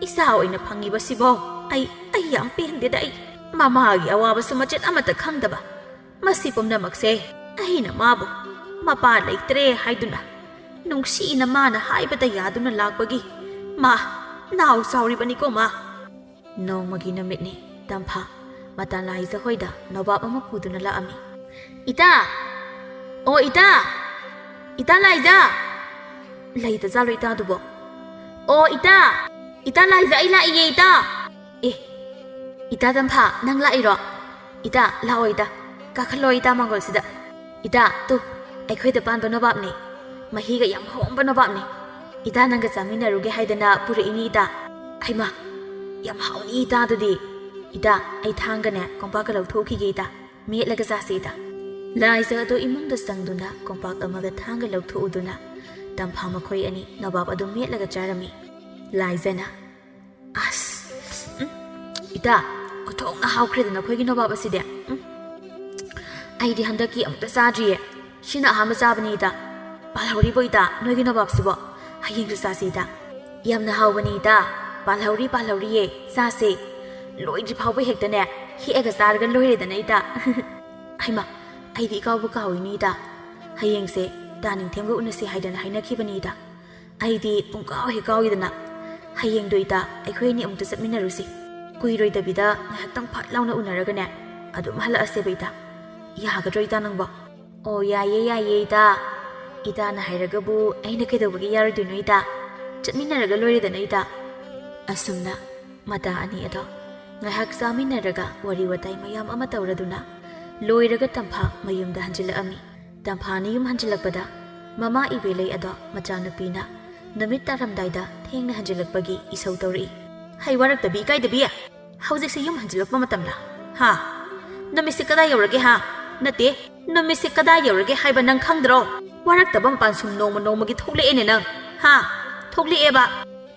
ꯏꯆꯥ ꯑꯣꯏꯅ ꯐꯪꯉꯤꯕꯁꯤꯕꯣ꯫ ꯑꯩ, ꯑꯩ ꯌꯥꯝ ꯄꯦꯟꯗꯦꯗ ꯑꯩ꯫ ꯃꯃꯥꯒꯤ ꯑꯋꯥꯕꯁꯨ ꯃꯆꯦꯠ ꯑꯃꯠꯇ ꯈꯪꯗꯕ꯫ ꯃꯁꯤ ꯄꯨꯝꯅꯃꯛꯁꯦ ꯑꯩꯅ ꯃꯥꯕꯨ ꯃꯄꯥ ꯂꯩꯇ꯭ꯔꯦ ꯍꯥꯏꯗꯨꯅ ꯅꯨꯡꯁꯤꯅ ꯃꯥꯅ ꯍꯥꯏꯕꯗ ꯌꯥꯗꯨꯅ ꯂꯥꯛꯄꯒꯤ ꯃꯥ ꯅꯥꯎ ꯆꯥꯎꯔꯤꯕꯅꯤꯀꯣ ꯃꯥ꯫ ꯅꯣꯡꯃꯒꯤ ꯅꯨꯃꯤꯠꯅꯤ꯫ ꯇꯝꯐꯥ ꯃꯇꯥꯂꯥꯏꯖ ꯍꯣꯏꯗ ꯅꯣꯕꯥꯞ ꯑꯃ ꯄꯨꯗꯨꯅ ꯂꯥꯛꯑꯝꯃꯤ꯫ "ꯏꯇꯥ! ꯑꯣ ꯏꯇꯥ! ꯏꯇꯥ ꯂꯥꯏꯖ!" ꯂꯩꯇꯖꯥꯠꯂꯣ ꯏꯇꯥꯗꯨꯕꯣ? "ꯑꯣ ꯏꯇꯥ! ꯏꯇꯥ ꯂꯥꯏꯖ, ꯑꯩ ꯂꯥꯛꯏꯌꯦ ꯏꯇꯥ!" "ꯑꯦ, ꯏꯇꯥ ꯇꯝꯐꯥ, ꯅꯪ ꯂꯥꯛꯏꯔꯣ? ꯏꯇꯥ, ꯂꯥꯛꯑꯣ ꯏꯇꯥ, ꯀꯥꯈꯠꯂꯣ ꯏꯇꯥ ꯃꯥꯡꯒꯣꯜꯁꯤꯗ꯫ ꯏꯇꯥ, ꯇꯨ, ꯑꯩꯈꯣꯏꯗ ꯄꯥꯟꯕ ꯅꯣꯕꯥꯞꯅꯤ꯫ ꯃꯍꯤꯒ ꯌꯥꯝ ꯍꯣꯝꯕ ꯅꯣꯕꯥꯞꯅꯤ꯫ ꯏꯇꯥ ꯅꯪꯒ ꯆꯥꯃꯤꯟꯅꯔꯨꯒꯦ ꯍꯥꯏꯗꯅ ꯄꯨꯔꯛꯏꯅꯤ ꯏꯇꯥ꯫ ꯍꯩꯃꯥ, ꯌꯥꯝ ꯍꯥꯎꯅꯤ ꯏꯇꯥ ꯑꯗꯨꯗꯤ꯫ ꯏꯇꯥ, ꯑꯩ ꯊꯥꯡꯒꯅꯦ ꯀꯣꯝꯄꯥꯛꯀ ꯂꯧꯊꯣꯛꯎꯈꯤꯒꯦ ꯏꯇꯥ꯫ ꯃꯦꯠꯂꯒ ꯆꯥꯁꯤ ꯏꯇꯥ꯫" ꯂꯥꯏꯖ ꯑꯗꯨ ꯏꯃꯨꯡꯗ ꯆꯪꯗꯨꯅ ꯀꯣꯝꯄꯥꯛ ꯑꯃꯒ ꯊꯥꯡꯒ ꯂꯧꯊꯣꯛꯎꯗꯨꯅ ꯇꯝꯐꯥ ꯃꯈꯣꯏ ꯑꯅꯤ ꯅꯣꯕꯥꯞ ꯑꯗꯨ ꯃꯦꯠꯂꯒ ꯆꯥꯔꯝꯃꯤ꯫ ꯂꯥꯏꯖꯅ, "ꯑꯁ, ꯎꯝ, ꯏꯇꯥ, ꯑꯣꯟꯊꯣꯛꯅ ꯍꯥꯎꯈ꯭ꯔꯦꯗ ꯅꯈꯣꯏꯒꯤ ꯅꯣꯕꯥꯞ ꯑꯁꯤꯗꯤ꯫ ꯎꯝ, ꯑꯩꯗꯤ ꯍꯟꯗꯛꯀꯤ ꯑꯃꯨꯛꯇ ꯆꯥꯗ꯭ꯔꯤꯌꯦ꯫ ꯁꯤꯅ ꯑꯍꯥꯟꯕ ꯆꯥꯕꯅꯤ ꯏꯇꯥ꯫ ꯄꯥꯜꯍꯧꯔꯤꯕꯣ ꯏꯇꯥ, ꯅꯣꯏꯒꯤ ꯅꯣꯕꯥꯞꯁꯤꯕꯣ? ꯍꯌꯦꯡꯁꯨ ꯆꯥꯁꯤ ꯏꯇꯥ꯫ ꯌꯥꯝꯅ ꯍꯥꯎꯕꯅꯤ ꯏꯇꯥ꯫ ꯄꯥꯜꯍꯧꯔꯤ, ꯄꯥꯜꯍꯧꯔꯤꯌꯦ, ꯆꯥꯁꯦ꯫ ꯂꯣꯏꯗ꯭ꯔꯤ ꯐꯥꯎꯕ ꯍꯦꯛꯇꯅꯦ ꯍꯦꯛꯑꯒ ꯆꯥꯔꯒ ꯂꯣꯏꯔꯦꯗꯅ ꯏꯇꯥ꯫ ꯍꯩꯃꯥ, ꯑꯩꯗꯤ ꯏꯀꯥꯎꯕꯨ ꯀꯥꯎꯏꯅꯤ ꯏꯇꯥ꯫ ꯍꯌꯦꯡꯁꯦ ꯇꯥ ꯅꯤꯡꯊꯦꯝꯒ ꯎꯅꯁꯤ ꯍꯥꯏꯗꯅ ꯍꯥꯏꯅꯈꯤꯕꯅꯤ ꯏꯇꯥ꯫ ꯑꯩꯗꯤ ꯄꯨꯡꯀꯥꯎ ꯍꯦꯛ ꯀꯥꯎꯏꯗꯅ꯫ ꯍꯌꯦꯡꯗꯣ ꯏꯇꯥ, ꯑꯩꯈꯣꯏ ꯑꯅꯤ ꯑꯃꯨꯛꯇ ꯆꯠꯃꯤꯟꯅꯔꯨꯁꯤ꯫ ꯀꯨꯏꯔꯣꯏꯗꯕꯤꯗ ꯉꯥꯏꯍꯥꯛꯇꯪ ꯐꯠ ꯂꯥꯎꯅ ꯎꯅꯔꯒꯅꯦ ꯑꯗꯨꯝ ꯍꯜꯂꯛꯑꯁꯦꯕ ꯏꯇꯥ꯫ ꯌꯥꯒꯗ꯭ꯔꯣ ꯏꯇꯥ ꯅꯪꯕꯣ? ꯑꯣ, ꯌꯥꯏꯌꯦ, ꯌꯥꯏꯌꯦ ꯏꯇꯥ꯫ ꯏꯇꯥꯅ ꯍꯥꯏꯔꯒꯕꯨ ꯑꯩꯅ ꯀꯩꯗꯧꯕꯒꯤ ꯌꯥꯔꯣꯏꯗꯣꯏꯅꯣ ꯏꯇꯥ? ꯆꯠꯃꯤꯟꯅꯔꯒ ꯂꯣꯏꯔꯦꯗꯅ ꯏꯇꯥ꯫ ꯑꯁꯨꯝꯅ ꯃꯇꯥ ꯑꯅꯤ ꯑꯗꯣ ꯉꯥꯏꯍꯥꯛ ꯆꯥꯃꯤꯟꯅꯔꯒ ꯋꯥꯔꯤ ꯋꯥꯇꯥꯏ ꯃꯌꯥꯝ ꯑꯃ ꯇꯧꯔꯗꯨꯅ ꯂꯣꯏꯔꯒ ꯇꯝꯐꯥ ꯃꯌꯨꯝꯗ ꯍꯟꯖꯤꯜꯂꯛꯑꯝꯃꯤ꯫ ꯇꯝꯐꯥꯅ ꯌꯨꯝ ꯍꯟꯖꯤꯜꯂꯛꯄꯗ ꯃꯃꯥ ꯏꯕꯦꯂꯩ ꯑꯗꯣ ꯃꯆꯥꯅꯨꯄꯤꯅ ꯅꯨꯃꯤꯠ ꯇꯥꯔꯝꯗꯥꯏꯗ ꯊꯦꯡꯅ ꯍꯟꯖꯤꯜꯂꯛꯄꯒꯤ ꯏꯁꯧ ꯇꯧꯔꯛꯏ꯫ "ꯍꯩ ꯋꯥꯔꯛꯇꯕꯤ ꯏꯀꯥꯏꯗꯕꯤ! ꯍꯧꯖꯤꯛꯁꯦ ꯌꯨꯝ ꯍꯟꯖꯤꯜꯂꯛꯄ ꯃꯇꯝꯂꯥ? ꯍꯥ? ꯅꯨꯃꯤꯠꯁꯦ ꯀꯗꯥꯏ ꯌꯧꯔꯒꯦ ꯍꯥ? ꯅꯠꯇꯦ, ꯅꯨꯃꯤꯠꯁꯦ ꯀꯗꯥꯏ ꯌꯧꯔꯒꯦ ꯍꯥꯏꯕ ꯅꯪ ꯈꯪꯗ꯭ꯔꯣ? ꯋꯥꯔꯛꯇꯕ ꯃꯄꯥꯟ ꯁꯨꯝ ꯅꯣꯡꯃ ꯅꯣꯡꯃꯒꯤ ꯊꯣꯛꯂꯛꯑꯦꯅꯦ ꯅꯪ꯫ ꯍꯥ? ꯊꯣꯛꯂꯛꯑꯦꯕ꯫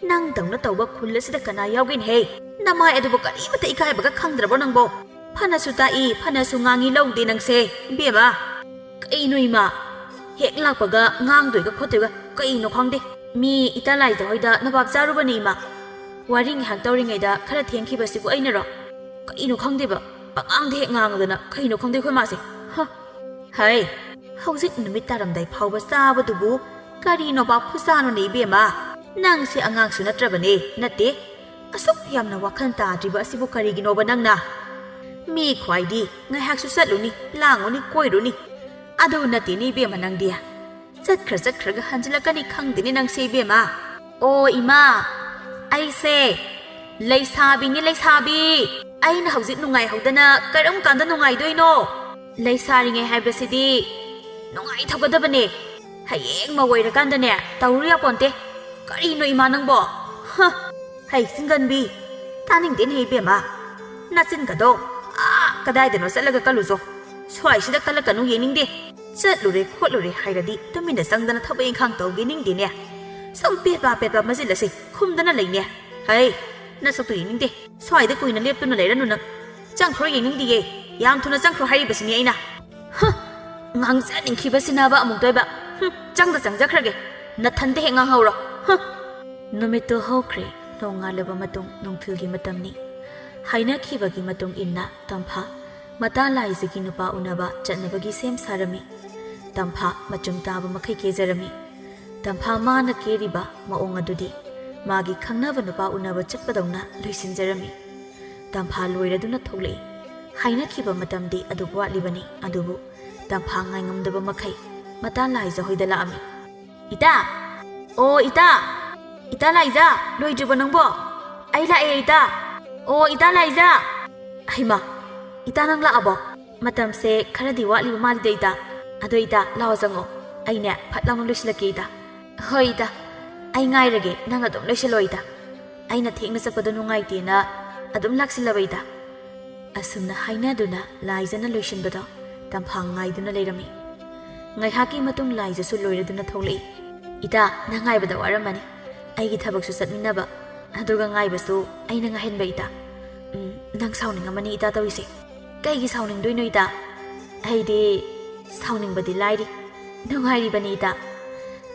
ꯅꯪꯗꯧꯅ ꯇꯧꯕ ꯈꯨꯜ ꯑꯁꯤꯗ ꯀꯅꯥ ꯌꯥꯎꯒꯦꯅꯦꯍꯦ? ꯅꯃꯥꯏ ꯑꯗꯨꯕꯨ ꯀꯔꯤꯃꯇ ꯏꯀꯥꯏꯕꯒ ꯈꯪꯗ꯭ꯔꯕꯣ ꯅꯪꯕꯣ? ꯐꯅꯁꯨ ꯇꯥꯛꯏ, ꯐꯅꯁꯨ ꯉꯥꯡꯉꯤ ꯂꯧꯗꯦ ꯅꯪꯁꯦ, ꯏꯕꯦꯝꯃ꯫ ꯀꯩꯅꯣ ꯏꯃꯥ? ꯍꯦꯛ ꯂꯥꯛꯄꯒ ꯉꯥꯡꯗꯣꯏꯒ ꯈꯣꯠꯇꯣꯏꯒ ꯀꯩꯅꯣ ꯈꯪꯗꯦ꯫ ꯃꯤ ꯏꯇꯥ ꯂꯥꯏꯖ ꯍꯣꯏꯗ ꯅꯕꯥꯞ ꯆꯥꯔꯨꯕꯅꯦ ꯏꯃꯥ꯫ ꯋꯥꯔꯤ ꯉꯥꯏꯍꯥꯛ ꯇꯧꯔꯤꯉꯩꯗ ꯈꯔ ꯊꯦꯡꯈꯤꯕꯁꯤꯕꯨ ꯑꯩꯅꯔꯣ? ꯀꯩꯅꯣ ꯈꯪꯗꯦꯕ꯫ ꯄꯉꯥꯡꯗ ꯍꯦꯛ ꯉꯥꯡꯉꯗꯅ ꯀꯩꯅꯣ ꯈꯪꯗꯦ ꯑꯩꯈꯣꯏ ꯃꯥꯁꯦ꯫ ꯍ! ꯍꯩ! ꯍꯧꯖꯤꯛ ꯅꯨꯃꯤꯠ ꯇꯥꯔꯝꯗꯥꯏ ꯐꯥꯎꯕ ꯆꯥꯕꯗꯨꯕꯨ ꯀꯔꯤꯅꯣ ꯕꯥꯞ ꯈꯨꯆꯥꯅꯣꯅꯦ ꯏꯕꯦꯝꯃ? ꯅꯪꯁꯦ ꯑꯉꯥꯡꯁꯨ ꯅꯠꯇ꯭ꯔꯕꯅꯦ, ꯅꯠꯇꯦ꯫ ꯑꯁꯨꯛ ꯌꯥꯝꯅ ꯋꯥꯈꯜ ꯇꯥꯗ꯭ꯔꯤꯕ ꯑꯁꯤꯕꯨ ꯀꯔꯤꯒꯤꯅꯣꯕ ꯅꯪꯅ? ꯃꯤ ꯈ꯭ꯋꯥꯏꯗꯤ ꯉꯥꯏꯍꯥꯛꯁꯨ ꯆꯠꯂꯨꯅꯤ, ꯂꯥꯡꯉꯨꯅꯤ, ꯀꯣꯏꯔꯨꯅꯤ꯫ ꯑꯗꯨ ꯅꯠꯇꯦꯅꯦ ꯏꯕꯦꯝꯃ ꯅꯪꯗꯤ꯫ ꯆꯠꯈ꯭ꯔ ꯆꯠꯈ꯭ꯔꯒ ꯍꯟꯖꯤꯜꯂꯛꯀꯅꯤ ꯈꯪꯗꯦꯅꯦ ꯅꯪꯁꯦ ꯏꯕꯦꯝꯃ꯫ ꯑꯣ ꯏꯃꯥ, ꯑꯩꯁꯦ ꯂꯩꯁꯥꯕꯤꯅꯤ ꯂꯩꯁꯥꯕꯤ꯫ ꯑꯩꯅ ꯍꯧꯖꯤꯛ ꯅꯨꯡꯉꯥꯏꯍꯧꯗꯅ ꯀꯔꯝ ꯀꯥꯟꯗ ꯅꯨꯡꯉꯥꯏꯗꯣꯏꯅꯣ? ꯂꯩꯁꯥꯔꯤꯉꯩ ꯍꯥꯏꯕꯁꯤꯗꯤ ꯅꯨꯡꯉꯥꯏꯊꯣꯛꯀꯗꯕꯅꯦ꯫ ꯍꯌꯦꯡ ꯃꯧ ꯑꯣꯏꯔꯀꯥꯟꯗꯅꯦ ꯇꯧꯔꯨ ꯌꯥꯄꯣꯟꯇꯦ꯫ ꯀꯔꯤꯅꯣ ꯏꯃꯥ ꯅꯪꯕꯣ? ꯍ! ꯍꯩ ꯆꯤꯡꯒꯟꯕꯤ, ꯇꯥꯅꯤꯡꯗꯦꯅꯦ ꯏꯕꯦꯝꯃ꯫ ꯅꯆꯤꯟꯒꯗꯣ ꯑꯥ ꯀꯗꯥꯏꯗꯅꯣ ꯆꯠꯂꯒ ꯀꯜꯂꯨꯆꯣ꯫ ꯁ꯭ꯋꯥꯏꯁꯤꯗ ꯀꯜꯂꯛꯀꯅꯨ ꯌꯦꯡꯅꯤꯡꯗꯦ꯫ ꯆꯠꯂꯨꯔꯦ ꯈꯣꯠꯂꯨꯔꯦ ꯍꯥꯏꯔꯗꯤ ꯇꯨꯃꯤꯟꯅ ꯆꯪꯗꯅ ꯊꯕꯛ ꯏꯪꯈꯥꯡ ꯇꯧꯒꯦ ꯅꯤꯡꯗꯦꯅꯦ꯫ ꯁꯨꯝ ꯄꯦꯠꯄ ꯄꯦꯠꯄ ꯃꯆꯤꯜ ꯑꯁꯦ ꯈꯨꯝꯗꯅ ꯂꯩꯅꯦ꯫ ꯍꯩ, ꯅꯁꯛꯇꯨ ꯌꯦꯡꯅꯤꯡꯗꯦ꯫ ꯁ꯭ꯋꯥꯏꯗ ꯀꯨꯏꯅ ꯂꯦꯞꯇꯨꯅ ꯂꯩꯔꯅꯨ ꯅꯪ꯫ ꯆꯪꯈ꯭ꯔꯣ ꯌꯦꯡꯅꯤꯡꯗꯤꯌꯦ꯫ ꯌꯥꯝ ꯊꯨꯅ ꯆꯪꯈ꯭ꯔꯣ ꯍꯥꯏꯔꯤꯕꯁꯤꯅꯤ ꯑꯩꯅ꯫ ꯍ! ꯉꯥꯡꯖꯅꯤꯡꯈꯤꯕꯁꯤꯅꯕ ꯑꯃꯨꯛꯇꯣꯏꯕ꯫ ꯍꯨꯝ, ꯆꯪꯗ ꯆꯪꯖꯈ꯭ꯔꯒꯦ꯫ ꯅꯊꯟꯗ ꯍꯦꯛ ꯉꯥꯡꯍꯧꯔꯣ꯫ ꯍ!" ꯅꯨꯃꯤꯠꯇꯨ ꯍꯧꯈ꯭ꯔꯦ꯫ ꯅꯣꯡꯉꯥꯜꯂꯕ ꯃꯇꯨꯡ ꯅꯨꯡꯊꯤꯜꯒꯤ ꯃꯇꯝꯅꯤ꯫ ꯍꯥꯏꯅꯈꯤꯕꯒꯤ ꯃꯇꯨꯡ ꯏꯟꯅ ꯇꯝꯐꯥ ꯃꯇꯥ ꯂꯥꯏꯖꯒꯤ ꯅꯨꯄꯥ ꯎꯅꯕ ꯆꯠꯅꯕꯒꯤ ꯁꯦꯝ ꯁꯥꯔꯝꯃꯤ꯫ ꯇꯝꯐꯥ ꯃꯆꯨꯝ ꯇꯥꯕ ꯃꯈꯩ ꯀꯦꯖꯔꯝꯃꯤ꯫ ꯇꯝꯐꯥ ꯃꯥꯅ ꯀꯦꯔꯤꯕ ꯃꯑꯣꯡ ꯑꯗꯨꯗꯤ ꯃꯥꯒꯤ ꯈꯪꯅꯕ ꯅꯨꯄꯥ ꯎꯅꯕ ꯆꯠꯄꯗꯧꯅ ꯂꯣꯏꯁꯤꯟꯖꯔꯝꯃꯤ꯫ ꯇꯝꯐꯥ ꯂꯣꯏꯔꯗꯨꯅ ꯊꯣꯛꯂꯛꯏ꯫ ꯍꯥꯏꯅꯈꯤꯕ ꯃꯇꯝꯗꯤ ꯑꯗꯨꯛ ꯋꯥꯠꯂꯤꯕꯅꯤ, ꯑꯗꯨꯕꯨ ꯇꯝꯐꯥ ꯉꯥꯏꯉꯝꯗꯕ ꯃꯈꯩ ꯃꯇꯥ ꯂꯥꯏꯖ ꯍꯣꯏꯗ ꯂꯥꯛꯑꯝꯃꯤ꯫ "ꯏꯇꯥ! ꯑꯣ ꯏꯇꯥ! ꯏꯇꯥ ꯂꯥꯏꯖ, ꯂꯣꯏꯗ꯭ꯔꯤꯕꯣ ꯅꯪꯕꯣ? ꯑꯩ ꯂꯥꯛꯑꯦ ꯏꯇꯥ! ꯑꯣ ꯏꯇꯥ ꯂꯥꯏꯖ!" "ꯍꯩꯃꯥ! ꯏꯇꯥ ꯅꯪ ꯂꯥꯛꯑꯕꯣ? ꯃꯇꯝꯁꯦ ꯈꯔꯗꯤ ꯋꯥꯠꯂꯤꯕ ꯃꯥꯜꯂꯤꯗ ꯏꯇꯥ꯫ ꯑꯗꯣ ꯏꯇꯥ, ꯂꯥꯛꯑꯣ ꯆꯪꯉꯣ꯫ ꯑꯩꯅꯦ ꯐꯠ ꯂꯥꯎꯅ ꯂꯣꯏꯁꯤꯜꯂꯛꯀꯦ ꯏꯇꯥ꯫" "ꯍꯣꯏ ꯏꯇꯥ, ꯑꯩ ꯉꯥꯏꯔꯒꯦ, ꯅꯪ ꯑꯗꯨꯝ ꯂꯣꯏꯁꯤꯜꯂꯣ ꯏꯇꯥ꯫ ꯑꯩꯅ ꯊꯦꯡꯅ ꯆꯠꯄꯗꯣ ꯅꯨꯡꯉꯥꯏꯇꯦꯅ ꯑꯗꯨꯝ ꯂꯥꯛꯁꯤꯜꯂꯕ ꯏꯇꯥ꯫" ꯑꯁꯨꯝꯅ ꯍꯥꯏꯅꯗꯨꯅ ꯂꯥꯏꯖꯅ ꯂꯣꯏꯁꯤꯟꯕꯗꯣ ꯇꯝꯐꯥ ꯉꯥꯏꯗꯨꯅ ꯂꯩꯔꯝꯃꯤ꯫ ꯉꯥꯏꯍꯥꯛꯀꯤ ꯃꯇꯨꯡ ꯂꯥꯏꯖꯁꯨ ꯂꯣꯏꯔꯗꯨꯅ ꯊꯣꯛꯂꯛꯏ꯫ "ꯏꯇꯥ, ꯅꯪ ꯉꯥꯏꯕꯗ ꯋꯥꯔꯝꯃꯅꯤ꯫ ꯑꯩꯒꯤ ꯊꯕꯛꯁꯨ ꯆꯠꯃꯤꯟꯅꯕ, ꯑꯗꯨꯒ ꯉꯥꯏꯕꯁꯨ ꯑꯩꯅ ꯉꯥꯏꯍꯟꯕ ꯏꯇꯥ꯫ ꯎꯝ, ꯅꯪ ꯁꯥꯎꯅꯤꯡꯉꯝꯃꯅꯤ ꯏꯇꯥ ꯇꯧꯔꯤꯁꯦ꯫" "ꯀꯩꯒꯤ ꯁꯥꯎꯅꯤꯡꯗꯣꯏꯅꯣ ꯏꯇꯥ? ꯑꯩꯗꯤ ꯁꯥꯎꯅꯤꯡꯕꯗꯤ ꯂꯥꯏꯔꯤ, ꯅꯨꯡꯉꯥꯏꯔꯤꯕꯅꯤ ꯏꯇꯥ꯫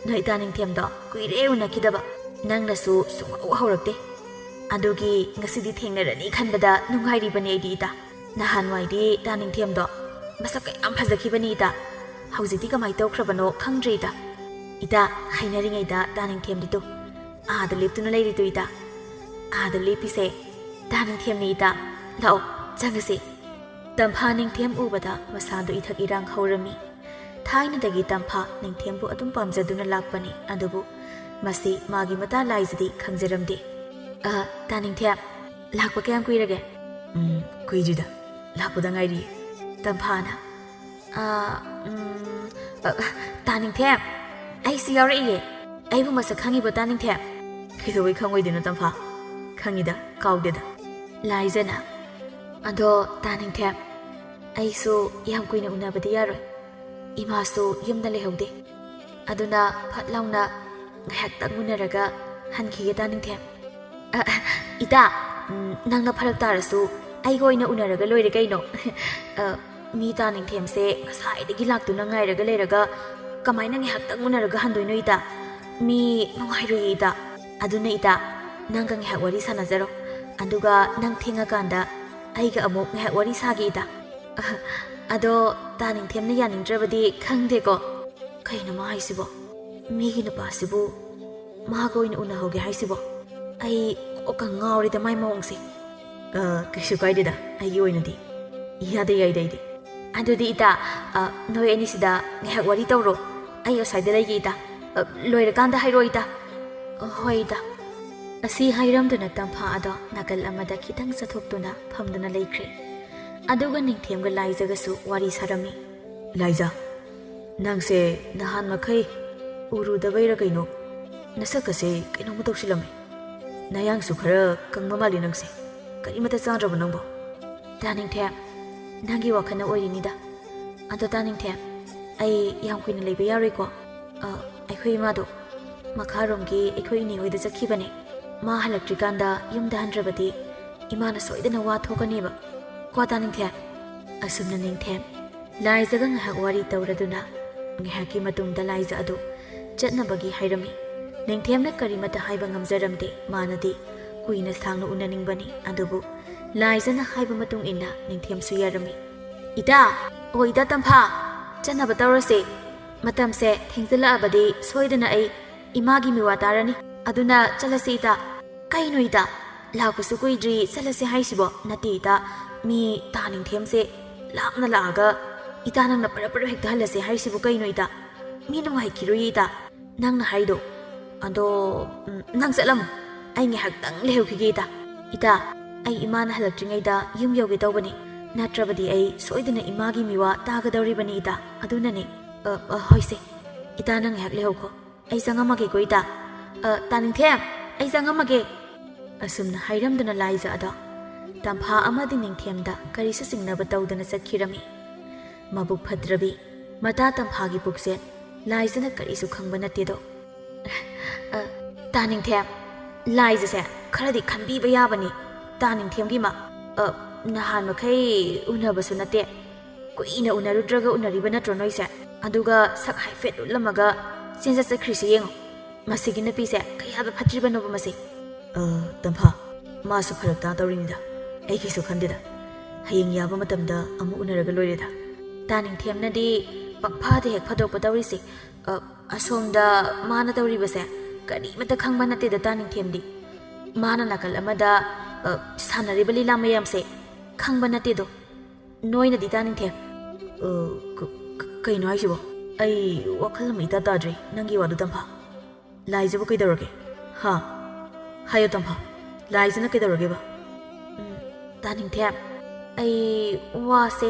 ꯅꯣꯏ ꯏꯇꯥ ꯅꯤꯡꯊꯦꯝꯗꯣ ꯀꯨꯏꯔꯦ ꯎꯅꯈꯤꯗꯕ, ꯅꯪꯅꯁꯨ ꯁꯨꯡꯍꯧ ꯍꯧꯔꯛꯇꯦ꯫ ꯑꯗꯨꯒꯤ ꯉꯁꯤꯗꯤ ꯊꯦꯡꯅꯔꯅꯤ ꯈꯟꯕꯗ ꯅꯨꯡꯉꯥꯏꯔꯤꯕꯅꯤ ꯑꯩꯗꯤ ꯏꯇꯥ꯫ ꯅꯍꯥꯟꯋꯥꯏꯗꯤ ꯏꯇꯥ ꯅꯤꯡꯊꯦꯝꯗꯣ ꯃꯁꯛ ꯀꯌꯥꯝ ꯐꯖꯈꯤꯕꯅꯤ ꯏꯇꯥ꯫ ꯍꯧꯖꯤꯛꯇꯤ ꯀꯃꯥꯏ ꯇꯧꯈ꯭ꯔꯕꯅꯣ ꯈꯪꯗ꯭ꯔꯦ ꯏꯇꯥ꯫ ꯏꯇꯥ, ꯍꯥꯏꯅꯔꯤꯉꯩꯗ ꯇꯥ ꯅꯤꯡꯊꯦꯝꯗꯤꯗꯣ ꯑꯥꯗ ꯂꯦꯞꯇꯨꯅ ꯂꯩꯔꯤꯗꯣ ꯏꯇꯥ꯫ ꯑꯥꯗ ꯂꯦꯞꯄꯤꯁꯦ ꯇꯥ ꯅꯤꯡꯊꯦꯝꯅꯤ ꯏꯇꯥ꯫ ꯂꯥꯛꯑꯣ, ꯆꯪꯉꯁꯤ꯫" ꯇꯝꯐꯥ ꯅꯤꯡꯊꯦꯝ ꯎꯕꯗ ꯃꯁꯥꯗꯨ ꯏꯊꯛ ꯏꯔꯥꯡ ꯍꯧꯔꯝꯃꯤ꯫ ꯊꯥꯏꯅꯗꯒꯤ ꯇꯝꯐꯥ ꯅꯤꯡꯊꯦꯝꯕꯨ ꯑꯗꯨꯝ ꯄꯥꯝꯖꯗꯨꯅ ꯂꯥꯛꯄꯅꯤ, ꯑꯗꯨꯕꯨ ꯃꯁꯤ ꯃꯥꯒꯤ ꯃꯇꯥ ꯂꯥꯏꯁꯤꯗꯤ ꯈꯪꯖꯔꯝꯗꯦ꯫ "ꯑ, ꯇꯥ ꯅꯤꯡꯊꯦꯝ, ꯂꯥꯛꯄ ꯀꯌꯥꯝ ꯀꯨꯏꯔꯒꯦ?" "ꯎꯝ, ꯀꯨꯏꯗ꯭ꯔꯤꯗ, ꯂꯥꯛꯄꯗ ꯉꯥꯏꯔꯤꯌꯦ꯫" ꯇꯝꯐꯥꯅ, "ꯑ, ꯎꯝ, ꯑ, ꯇꯥ ꯅꯤꯡꯊꯦꯝ, ꯑꯩꯁꯨ ꯌꯥꯎꯔꯛꯏꯌꯦ꯫ ꯑꯩꯕꯨ ꯃꯁꯛ ꯈꯪꯉꯤꯕꯣ ꯇꯥ ꯅꯤꯡꯊꯦꯝ?" "ꯀꯩꯗꯧꯕꯩ ꯈꯪꯉꯣꯏꯗꯣꯏꯅꯣ ꯇꯝꯐꯥ? ꯈꯪꯉꯤꯗ, ꯀꯥꯎꯗꯦꯗ꯫" ꯂꯥꯏꯖꯅ, "ꯑꯗꯣ ꯇꯥ ꯅꯤꯡꯊꯦꯝ, ꯑꯩꯁꯨ ꯌꯥꯝ ꯀꯨꯏꯅ ꯎꯅꯕꯗꯤ ꯌꯥꯔꯣꯏ꯫ ꯏꯃꯥꯁꯨ ꯌꯨꯝꯗ ꯂꯩꯍꯧꯗꯦ꯫ ꯑꯗꯨꯅ ꯐꯠ ꯂꯥꯎꯅ ꯉꯥꯏꯍꯥꯛꯇꯪ ꯎꯅꯔꯒ ꯍꯟꯈꯤꯒꯦ ꯇꯥ ꯅꯤꯡꯊꯦꯝ꯫" "ꯑ, ꯏꯇꯥ, ꯎꯝ, ꯅꯪꯅ ꯐꯔꯛ ꯇꯥꯔꯁꯨ ꯑꯩꯒ ꯑꯣꯏꯅ ꯎꯅꯔꯒ ꯂꯣꯏꯔꯦ ꯀꯩꯅꯣ꯫" "ꯑ, ꯃꯤ ꯇꯥ ꯅꯤꯡꯊꯦꯝꯁꯦ ꯉꯁꯥꯏꯗꯒꯤ ꯂꯥꯛꯇꯨꯅ ꯉꯥꯏꯔꯒ ꯂꯩꯔꯒ ꯀꯃꯥꯏꯅ ꯉꯥꯏꯍꯥꯛꯇꯪ ꯎꯅꯔꯒ ꯍꯟꯗꯣꯏꯅꯣ ꯏꯇꯥ? ꯃꯤ ꯅꯨꯡꯉꯥꯏꯔꯣꯏꯌꯦ ꯏꯇꯥ꯫ ꯑꯗꯨꯅ ꯏꯇꯥ, ꯅꯪꯒ ꯉꯥꯏꯍꯥꯛ ꯋꯥꯔꯤ ꯁꯥꯟꯅꯖꯔꯣ꯫ ꯑꯗꯨꯒ ꯅꯪ ꯊꯦꯡꯉꯀꯥꯟꯗ ꯑꯩꯒ ꯑꯃꯨꯛ ꯉꯥꯏꯍꯥꯛ ꯋꯥꯔꯤ ꯁꯥꯒꯦ ꯏꯇꯥ꯫ ꯑꯗꯣ ꯇꯥ ꯅꯤꯡꯊꯦꯝꯅ ꯌꯥꯅꯤꯡꯗ꯭ꯔꯕꯗꯤ ꯈꯪꯗꯦꯀꯣ꯫ ꯀꯩꯅꯣ ꯃꯥ ꯍꯥꯏꯁꯤꯕꯣ? ꯃꯤꯒꯤ ꯅꯨꯄꯥꯁꯤꯕꯨ ꯃꯥꯒ ꯑꯣꯏꯅ ꯎꯅꯍꯧꯒꯦ ꯍꯥꯏꯁꯤꯕꯣ? ꯑꯩ ꯀꯣꯛꯀ ꯉꯥꯎꯔꯦꯗ ꯃꯥꯏ ꯃꯑꯣꯡꯁꯦ꯫ "ꯑ, ꯀꯩꯁꯨ ꯀꯥꯏꯗꯦꯗ, ꯑꯩꯒꯤ ꯑꯣꯏꯅꯗꯤ ꯏꯌꯥꯗ ꯌꯥꯏꯗ ꯑꯩꯗꯤ꯫ ꯑꯗꯨꯗꯤ ꯏꯇꯥ, ꯑ, ꯅꯣꯏ ꯑꯅꯤꯁꯤꯗ ꯉꯥꯏꯍꯥꯛ ꯋꯥꯔꯤ ꯇꯧꯔꯣ꯫ ꯑꯩ ꯑꯁ꯭ꯋꯥꯏꯗ ꯂꯩꯒꯦ ꯏꯇꯥ꯫ ꯑ, ꯂꯣꯏꯔꯀꯥꯟꯗ ꯍꯥꯏꯔꯛꯑꯣ ꯏꯇꯥ꯫" "ꯑ, ꯍꯣꯏ ꯏꯇꯥ꯫" ꯑꯁꯤ ꯍꯥꯏꯔꯝꯗꯨꯅ ꯇꯝꯐꯥ ꯑꯗꯣ ꯅꯥꯀꯜ ꯑꯃꯗ ꯈꯤꯇꯪ ꯆꯠꯊꯣꯛꯇꯨꯅ ꯐꯝꯗꯨꯅ ꯂꯩꯈ꯭ꯔꯦ꯫ ꯑꯗꯨꯒ ꯅꯤꯡꯊꯦꯝꯒ ꯂꯥꯏꯖꯒꯁꯨ ꯋꯥꯔꯤ ꯁꯥꯔꯝꯃꯤ꯫ "ꯂꯥꯏꯖ, ꯅꯪꯁꯦ ꯅꯍꯥꯟ ꯃꯈꯩ ꯎꯔꯨꯗꯕꯩꯔ ꯀꯩꯅꯣ, ꯅꯁꯛꯀꯁꯦ ꯀꯩꯅꯣꯝꯃ ꯇꯧꯁꯤꯜꯂꯝꯃꯦ꯫ ꯅꯌꯥꯡꯁꯨ ꯈꯔ ꯀꯪꯕ ꯃꯥꯜꯂꯤ ꯅꯪꯁꯦ꯫ ꯀꯔꯤꯃꯇ ꯆꯥꯗ꯭ꯔꯕꯣ ꯅꯪꯕꯣ?" "ꯇꯥ ꯅꯤꯡꯊꯦꯝ, ꯅꯪꯒꯤ ꯋꯥꯈꯜꯅ ꯑꯣꯏꯔꯤꯅꯤꯗ꯫ ꯑꯗꯣ ꯇꯥ ꯅꯤꯡꯊꯦꯝ, ꯑꯩ ꯌꯥꯝ ꯀꯨꯏꯅ ꯂꯩꯕ ꯌꯥꯔꯣꯏꯀꯣ꯫ ꯑ, ꯑꯩꯈꯣꯏ ꯏꯃꯥꯗꯣ ꯃꯈꯥꯔꯣꯝꯒꯤ ꯑꯩꯈꯣꯏ ꯏꯅꯦ ꯍꯣꯏꯗ ꯆꯠꯈꯤꯕꯅꯦ꯫ ꯃꯥ ꯍꯜꯂꯛꯇ꯭ꯔꯤꯀꯥꯟꯗ ꯌꯨꯝꯗ ꯍꯟꯗ꯭ꯔꯕꯗꯤ ꯏꯃꯥꯅ ꯁꯣꯏꯗꯅ ꯋꯥ ꯊꯣꯛꯀꯅꯦꯕ꯫ ꯀꯣ ꯇꯥ ꯅꯤꯡꯊꯦꯝ?" ꯑꯁꯨꯝꯅ ꯅꯤꯡꯊꯦꯝ ꯂꯥꯏꯖꯒ ꯉꯥꯏꯍꯥꯛ ꯋꯥꯔꯤ ꯇꯧꯔꯗꯨꯅ ꯉꯥꯏꯍꯥꯛꯀꯤ ꯃꯇꯨꯡꯗ ꯂꯥꯏꯖ ꯑꯗꯨ ꯆꯠꯅꯕꯒꯤ ꯍꯥꯏꯔꯝꯃꯤ꯫ ꯅꯤꯡꯊꯦꯝꯅ ꯀꯔꯤꯃꯇ ꯍꯥꯏꯕ ꯉꯝꯖꯔꯝꯗꯦ꯫ ꯃꯥꯅꯗꯤ ꯀꯨꯏꯅ ꯁꯥꯡꯅ ꯎꯅꯅꯤꯡꯕꯅꯤ, ꯑꯗꯨꯕꯨ ꯂꯥꯏꯖꯅ ꯍꯥꯏꯕ ꯃꯇꯨꯡ ꯏꯟꯅ ꯅꯤꯡꯊꯦꯝꯁꯨ ꯌꯥꯔꯝꯃꯤ꯫ "ꯏꯇꯥ, ꯑꯣ ꯏꯇꯥ ꯇꯝꯐꯥ, ꯆꯠꯅꯕ ꯇꯧꯔꯁꯦ꯫ ꯃꯇꯝꯁꯦ ꯊꯦꯡꯖꯤꯜꯂꯛꯑꯕꯗꯤ ꯁꯣꯏꯗꯅ ꯑꯩ ꯏꯃꯥꯒꯤ ꯃꯤꯋꯥ ꯇꯥꯔꯅꯤ꯫ ꯑꯗꯨꯅ ꯆꯠꯂꯁꯤ ꯏꯇꯥ꯫" "ꯀꯩꯅꯣ ꯏꯇꯥ, ꯂꯥꯛꯄꯁꯨ ꯀꯨꯏꯗ꯭ꯔꯤ ꯆꯠꯂꯁꯦ ꯍꯥꯏꯁꯤꯕꯣ?" "ꯅꯠꯇꯦ ꯏꯇꯥ, ꯃꯤ ꯇꯥ ꯅꯤꯡꯊꯦꯝꯁꯦ ꯂꯥꯞꯅ ꯂꯥꯛꯑꯒ ꯏꯇꯥ ꯅꯪꯅ ꯄꯔꯞ ꯄꯔꯞ ꯍꯦꯛꯇ ꯍꯜꯂꯁꯦ ꯍꯥꯏꯁꯤꯕꯨ ꯀꯩꯅꯣ ꯏꯇꯥ? ꯃꯤ ꯅꯨꯡꯉꯥꯏꯈꯤꯔꯣꯏꯌꯦ ꯏꯇꯥ, ꯅꯪꯅ ꯍꯥꯏꯗꯣ꯫ ꯑꯗꯣ, ꯎꯝ, ꯅꯪ ꯆꯠꯂꯝꯃꯣ, ꯑꯩ ꯉꯥꯏꯍꯥꯛꯇꯪ ꯂꯩꯍꯧꯈꯤꯒꯦ ꯏꯇꯥ꯫ ꯏꯇꯥ, ꯑꯩ ꯏꯃꯥꯅ ꯍꯜꯂꯛꯇ꯭ꯔꯤꯉꯩꯗ ꯌꯨꯝ ꯌꯧꯒꯦ ꯇꯧꯕꯅꯤ, ꯅꯠꯇ꯭ꯔꯕꯗꯤ ꯑꯩ ꯁꯣꯏꯗꯅ ꯏꯃꯥꯒꯤ ꯃꯤꯋꯥ ꯇꯥꯒꯗꯧꯔꯤꯕꯅꯤ ꯏꯇꯥ꯫ ꯑꯗꯨꯅꯅꯦ꯫" "ꯑ, ꯑ, ꯍꯣꯏꯁꯦ, ꯏꯇꯥ ꯅꯪ ꯉꯥꯏꯍꯥꯛ ꯂꯩꯍꯧꯈꯣ꯫ ꯑꯩ ꯆꯪꯉꯝꯃꯒꯦꯀꯣ ꯏꯇꯥ꯫ ꯑ, ꯇꯥ ꯅꯤꯡꯊꯦꯝ, ꯑꯩ ꯆꯪꯉꯝꯃꯒꯦ꯫" ꯑꯁꯨꯝꯅ ꯍꯥꯏꯔꯝꯗꯨꯅ ꯂꯥꯏꯖ ꯑꯗꯣ ꯇꯝꯐꯥ ꯑꯃꯗꯤ ꯅꯤꯡꯊꯦꯝꯗ ꯀꯔꯤꯁꯨ ꯆꯤꯡꯅꯕ ꯇꯧꯗꯅ ꯆꯠꯈꯤꯔꯝꯃꯤ꯫ ꯃꯕꯨꯛ ꯐꯠꯇ꯭ꯔꯕꯤ ꯃꯇꯥ ꯇꯝꯐꯥꯒꯤ ꯄꯨꯛꯆꯦꯜ ꯂꯥꯏꯖꯅ ꯀꯔꯤꯁꯨ ꯈꯪꯕ ꯅꯠꯇꯦꯗꯣ꯫ "ꯑ, ꯇꯥ ꯅꯤꯡꯊꯦꯝ, ꯂꯥꯏꯖꯁꯦ ꯈꯔꯗꯤ ꯈꯟꯕꯤꯕ ꯌꯥꯕꯅꯤ꯫ ꯇꯥ ꯅꯤꯡꯊꯦꯝꯒꯤ ꯃ-, ꯑ, ꯅꯍꯥꯟ ꯃꯈꯩ ꯎꯅꯕꯁꯨ ꯅꯠꯇꯦ꯫ ꯀꯨꯏꯅ ꯎꯅꯔꯨꯗ꯭ꯔꯒ ꯎꯅꯔꯤꯕ ꯅꯠꯇ꯭ꯔꯣ ꯅꯣꯏꯁꯦ? ꯑꯗꯨꯒ ꯁꯛ ꯍꯥꯏꯐꯦꯠ ꯎꯠꯂꯝꯃꯒ ꯆꯦꯟꯖ ꯆꯠꯈ꯭ꯔꯤꯁꯤ ꯌꯦꯡꯉꯣ꯫ ꯃꯁꯤꯒꯤ ꯅꯨꯄꯤꯁꯦ ꯀꯌꯥꯗ ꯐꯠꯇ꯭ꯔꯤꯕꯅꯣꯕ ꯃꯁꯤ꯫ ꯑ, ꯇꯝꯐꯥ, ꯃꯥꯁꯨ ꯐꯔꯛ ꯇꯥ ꯇꯧꯔꯤꯅꯤꯗ꯫ ꯑꯩ ꯀꯩꯁꯨ ꯈꯟꯗꯦꯗ꯫ ꯍꯌꯦꯡ ꯌꯥꯕ ꯃꯇꯝꯗ ꯑꯃꯨꯛ ꯎꯅꯔꯒ ꯂꯣꯏꯔꯦꯗ꯫ ꯇꯥꯅꯤꯡꯊꯦꯝꯅꯗꯤ ꯄꯪꯐꯥꯗ ꯍꯦꯛ ꯐꯥꯗꯣꯛꯄ ꯇꯧꯔꯤꯁꯤ꯫ ꯑ, ꯑꯁꯣꯝꯗ ꯃꯥꯅ ꯇꯧꯔꯤꯕꯁꯦ ꯀꯔꯤꯃꯠꯇ ꯈꯪꯕ ꯅꯠꯇꯦꯗ ꯇꯥꯅꯤꯡꯊꯦꯝꯗꯤ꯫ ꯃꯥꯅ ꯅꯥꯀꯜ ꯑꯃꯗ, ꯑ, ꯁꯥꯟꯅꯔꯤꯕ ꯂꯤꯂꯥ ꯃꯌꯥꯝꯁꯦ ꯈꯪꯕ ꯅꯠꯇꯦꯗꯣ꯫ ꯅꯣꯏꯅꯗꯤ ꯇꯥꯅꯤꯡꯊꯦꯝ꯫ ꯑ, ꯀ-, ꯀ-, ꯀꯩꯅꯣ ꯍꯥꯏꯁꯤꯕꯣ? ꯑꯩ ꯋꯥꯈꯜ ꯑꯃ ꯏꯇꯥ ꯇꯥꯗ꯭ꯔꯦ ꯅꯪꯒꯤ ꯋꯥꯗꯨ, ꯇꯝꯐꯥ꯫ ꯂꯥꯏꯖꯕꯨ ꯀꯩꯗꯧꯔꯒꯦ? ꯍꯥ? ꯍꯥꯏꯌꯣ, ꯇꯝꯐꯥ꯫ ꯂꯥꯏꯖꯅ ꯀꯩꯗꯧꯔꯒꯦꯕ? ꯎꯝ, ꯇꯥꯅꯤꯡꯊꯦꯝ, ꯑꯩ ꯋꯥꯁꯦ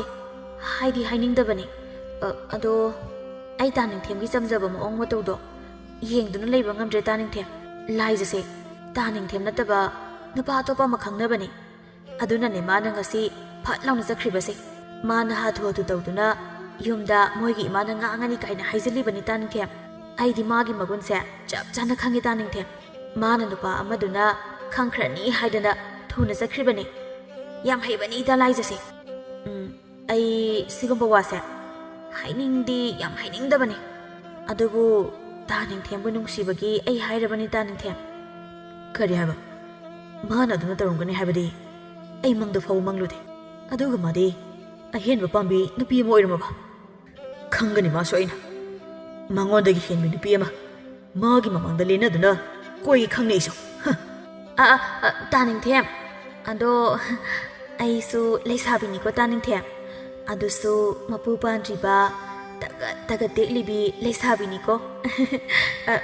ꯍꯥꯏꯗꯤ ꯍꯥꯏꯅꯤꯡꯗꯕꯅꯤ꯫ ꯑ, ꯑꯗꯣ ꯑꯩ ꯇꯥꯅꯤꯡꯊꯦꯝꯒꯤ ꯆꯝꯖꯕ ꯃꯑꯣꯡ ꯃꯇꯧꯗꯣ ꯌꯦꯡꯗꯨꯅ ꯂꯩꯕ ꯉꯝꯗ꯭ꯔꯦ, ꯇꯥꯅꯤꯡꯊꯦꯝ꯫ ꯂꯥꯏꯖꯁꯦ ꯇꯥꯅꯤꯡꯊꯦꯝ ꯅꯠꯇꯕ ꯅꯨꯄꯥ ꯑꯇꯣꯞꯄ ꯑꯃ ꯈꯪꯅꯕꯅꯤ꯫ ꯑꯗꯨꯅꯅꯦ ꯃꯥꯅ ꯉꯁꯤ ꯐꯠ ꯂꯥꯎꯅ ꯆꯠꯈ꯭ꯔꯤꯕꯁꯦ꯫ ꯃꯥꯅ ꯍꯥꯊꯨ ꯍꯥꯊꯨ ꯇꯧꯗꯨꯅ ꯌꯨꯝꯗ ꯃꯣꯏꯒꯤ ꯏꯃꯥꯅ ꯉꯥꯡꯉꯅꯤ ꯀꯥꯏꯅ ꯍꯥꯏꯖꯤꯜꯂꯤꯕꯅꯤ, ꯇꯥꯅꯤꯡꯊꯦꯝ꯫ ꯑꯩꯗꯤ ꯃꯥꯒꯤ ꯃꯒꯨꯟꯁꯦ ꯆꯞ ꯆꯥꯅ ꯈꯪꯉꯦ, ꯇꯥꯅꯤꯡꯊꯦꯝ꯫ ꯃꯥꯅ ꯅꯨꯄꯥ ꯑꯃꯗꯨꯅ ꯈꯪꯈ꯭ꯔꯅꯤ ꯍꯥꯏꯗꯅ ꯊꯨꯅ ꯆꯠꯈ꯭ꯔꯤꯕꯅꯤ꯫ ꯌꯥꯝ ꯍꯩꯕꯅꯤ ꯏꯇꯥ ꯂꯥꯏꯖꯁꯦ꯫ ꯎꯝ, ꯑꯩ ꯁꯤꯒꯨꯝꯕ ꯋꯥꯁꯦ ꯍꯥꯏꯅꯤꯡꯗꯤ ꯌꯥꯝ ꯍꯥꯏꯅꯤꯡꯗꯕꯅꯤ꯫ ꯑꯗꯨꯕꯨ ꯇꯥꯅꯤꯡꯊꯦꯝꯕꯨ ꯅꯨꯡꯁꯤꯕꯒꯤ ꯑꯩ ꯍꯥꯏꯔꯕꯅꯤ, ꯇꯥꯅꯤꯡꯊꯦꯝ꯫ ꯀꯔꯤ ꯍꯥꯏꯕ? ꯃꯥꯅ ꯑꯗꯨꯅ ꯇꯧꯔꯝꯒꯅꯤ ꯍꯥꯏꯕꯗꯤ ꯑꯩ ꯃꯪꯗ ꯐꯥꯎꯕ ꯃꯪꯂꯨꯗꯦ꯫ ꯑꯗꯨꯒ ꯃꯥꯗꯤ ꯑꯍꯦꯟꯕ ꯄꯥꯝꯕꯤ ꯅꯨꯄꯤ ꯑꯃ ꯑꯣꯏꯔꯝꯃꯕ? ꯈꯪꯒꯅꯤ ꯃꯥꯁꯨ ꯑꯩꯅ꯫ ꯃꯉꯣꯟꯗꯒꯤ ꯍꯦꯟꯕ ꯅꯨꯄꯤ ꯑꯃ ꯃꯥꯒꯤ ꯃꯃꯥꯡꯗ ꯂꯦꯟꯅꯗꯨꯅ ꯀꯣꯏꯒꯦ ꯈꯪꯅꯤ ꯑꯩꯁꯨ꯫ ꯍ! ꯑ, ꯑ, ꯑ, ꯇꯥꯅꯤꯡꯊꯦꯝ꯫ ꯑꯗꯣ ꯑꯩꯁꯨ ꯂꯩꯁꯥꯕꯤꯅꯤꯀꯣ, ꯇꯥꯅꯤꯡꯊꯦꯝ꯫ ꯑꯗꯨꯁꯨ ꯃꯄꯨ ꯄꯥꯟꯗ꯭ꯔꯤꯕ ꯇꯒꯠ ꯇꯒꯠ ꯇꯦꯛꯂꯤꯕꯤ ꯂꯩꯁꯥꯕꯤꯅꯤꯀꯣ꯫ ꯑ,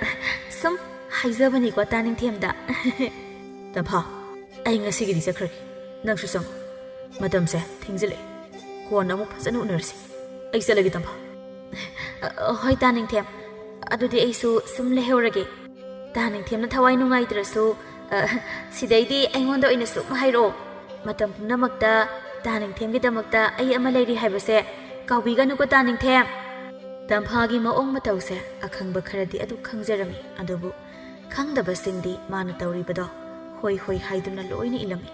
ꯁꯨꯝ ꯍꯥꯏꯖꯕꯅꯤꯀꯣ, ꯇꯥꯅꯤꯡꯊꯦꯝꯗ꯫ ꯇꯝꯐꯥ, ꯑꯩ ꯉꯁꯤꯒꯤꯗꯤ ꯆꯠꯈ꯭ꯔꯒꯦ꯫ ꯅꯪꯁꯨ ꯆꯪꯉꯨ꯫ ꯃꯇꯝꯁꯦ ꯊꯦꯡꯖꯤꯜꯂꯛꯑꯦ꯫ ꯀꯣꯟꯅ ꯑꯃꯨꯛ ꯐꯖꯅ ꯎꯅꯔꯁꯤ꯫ ꯑꯩ ꯆꯠꯂꯒꯦ, ꯇꯝꯐꯥ꯫ ꯑ, ꯍꯣꯏ, ꯇꯥꯅꯤꯡꯊꯦꯝ꯫ ꯑꯗꯨꯗꯤ ꯑꯩꯁꯨ ꯁꯨꯝ ꯂꯩꯍꯧꯔꯒꯦ꯫ ꯇꯥꯅꯤꯡꯊꯦꯝꯅ ꯊꯋꯥꯏ ꯅꯨꯡꯉꯥꯏꯇ꯭ꯔꯁꯨ, ꯑ, ꯁꯤꯗꯩꯗꯤ ꯑꯩꯉꯣꯟꯗ ꯑꯣꯏꯅ ꯁꯨꯝ ꯍꯥꯏꯔꯛꯑꯣ꯫ ꯃꯇꯝ ꯄꯨꯝꯅꯃꯛꯇ ꯇꯥꯅꯤꯡꯊꯦꯝꯒꯤꯗꯃꯛꯇ ꯑꯩ ꯑꯃ ꯂꯩꯔꯤ ꯍꯥꯏꯕꯁꯦ ꯀꯥꯎꯕꯤꯒꯅꯨꯀꯣ, ꯇꯥꯅꯤꯡꯊꯦꯝ꯫ ꯇꯝꯐꯥꯒꯤ ꯃꯑꯣꯡ ꯃꯇꯧꯁꯦ ꯑꯈꯪꯕ ꯈꯔꯗꯤ ꯑꯗꯨ ꯈꯪꯖꯔꯝꯃꯤ, ꯑꯗꯨꯕꯨ ꯈꯪꯗꯕꯁꯤꯡꯗꯤ ꯃꯥꯅ ꯇꯧꯔꯤꯕꯗꯣ ꯍꯣꯏ ꯍꯣꯏ ꯍꯥꯏꯗꯨꯅ ꯂꯣꯏꯅ ꯏꯜꯂꯝꯃꯤ꯫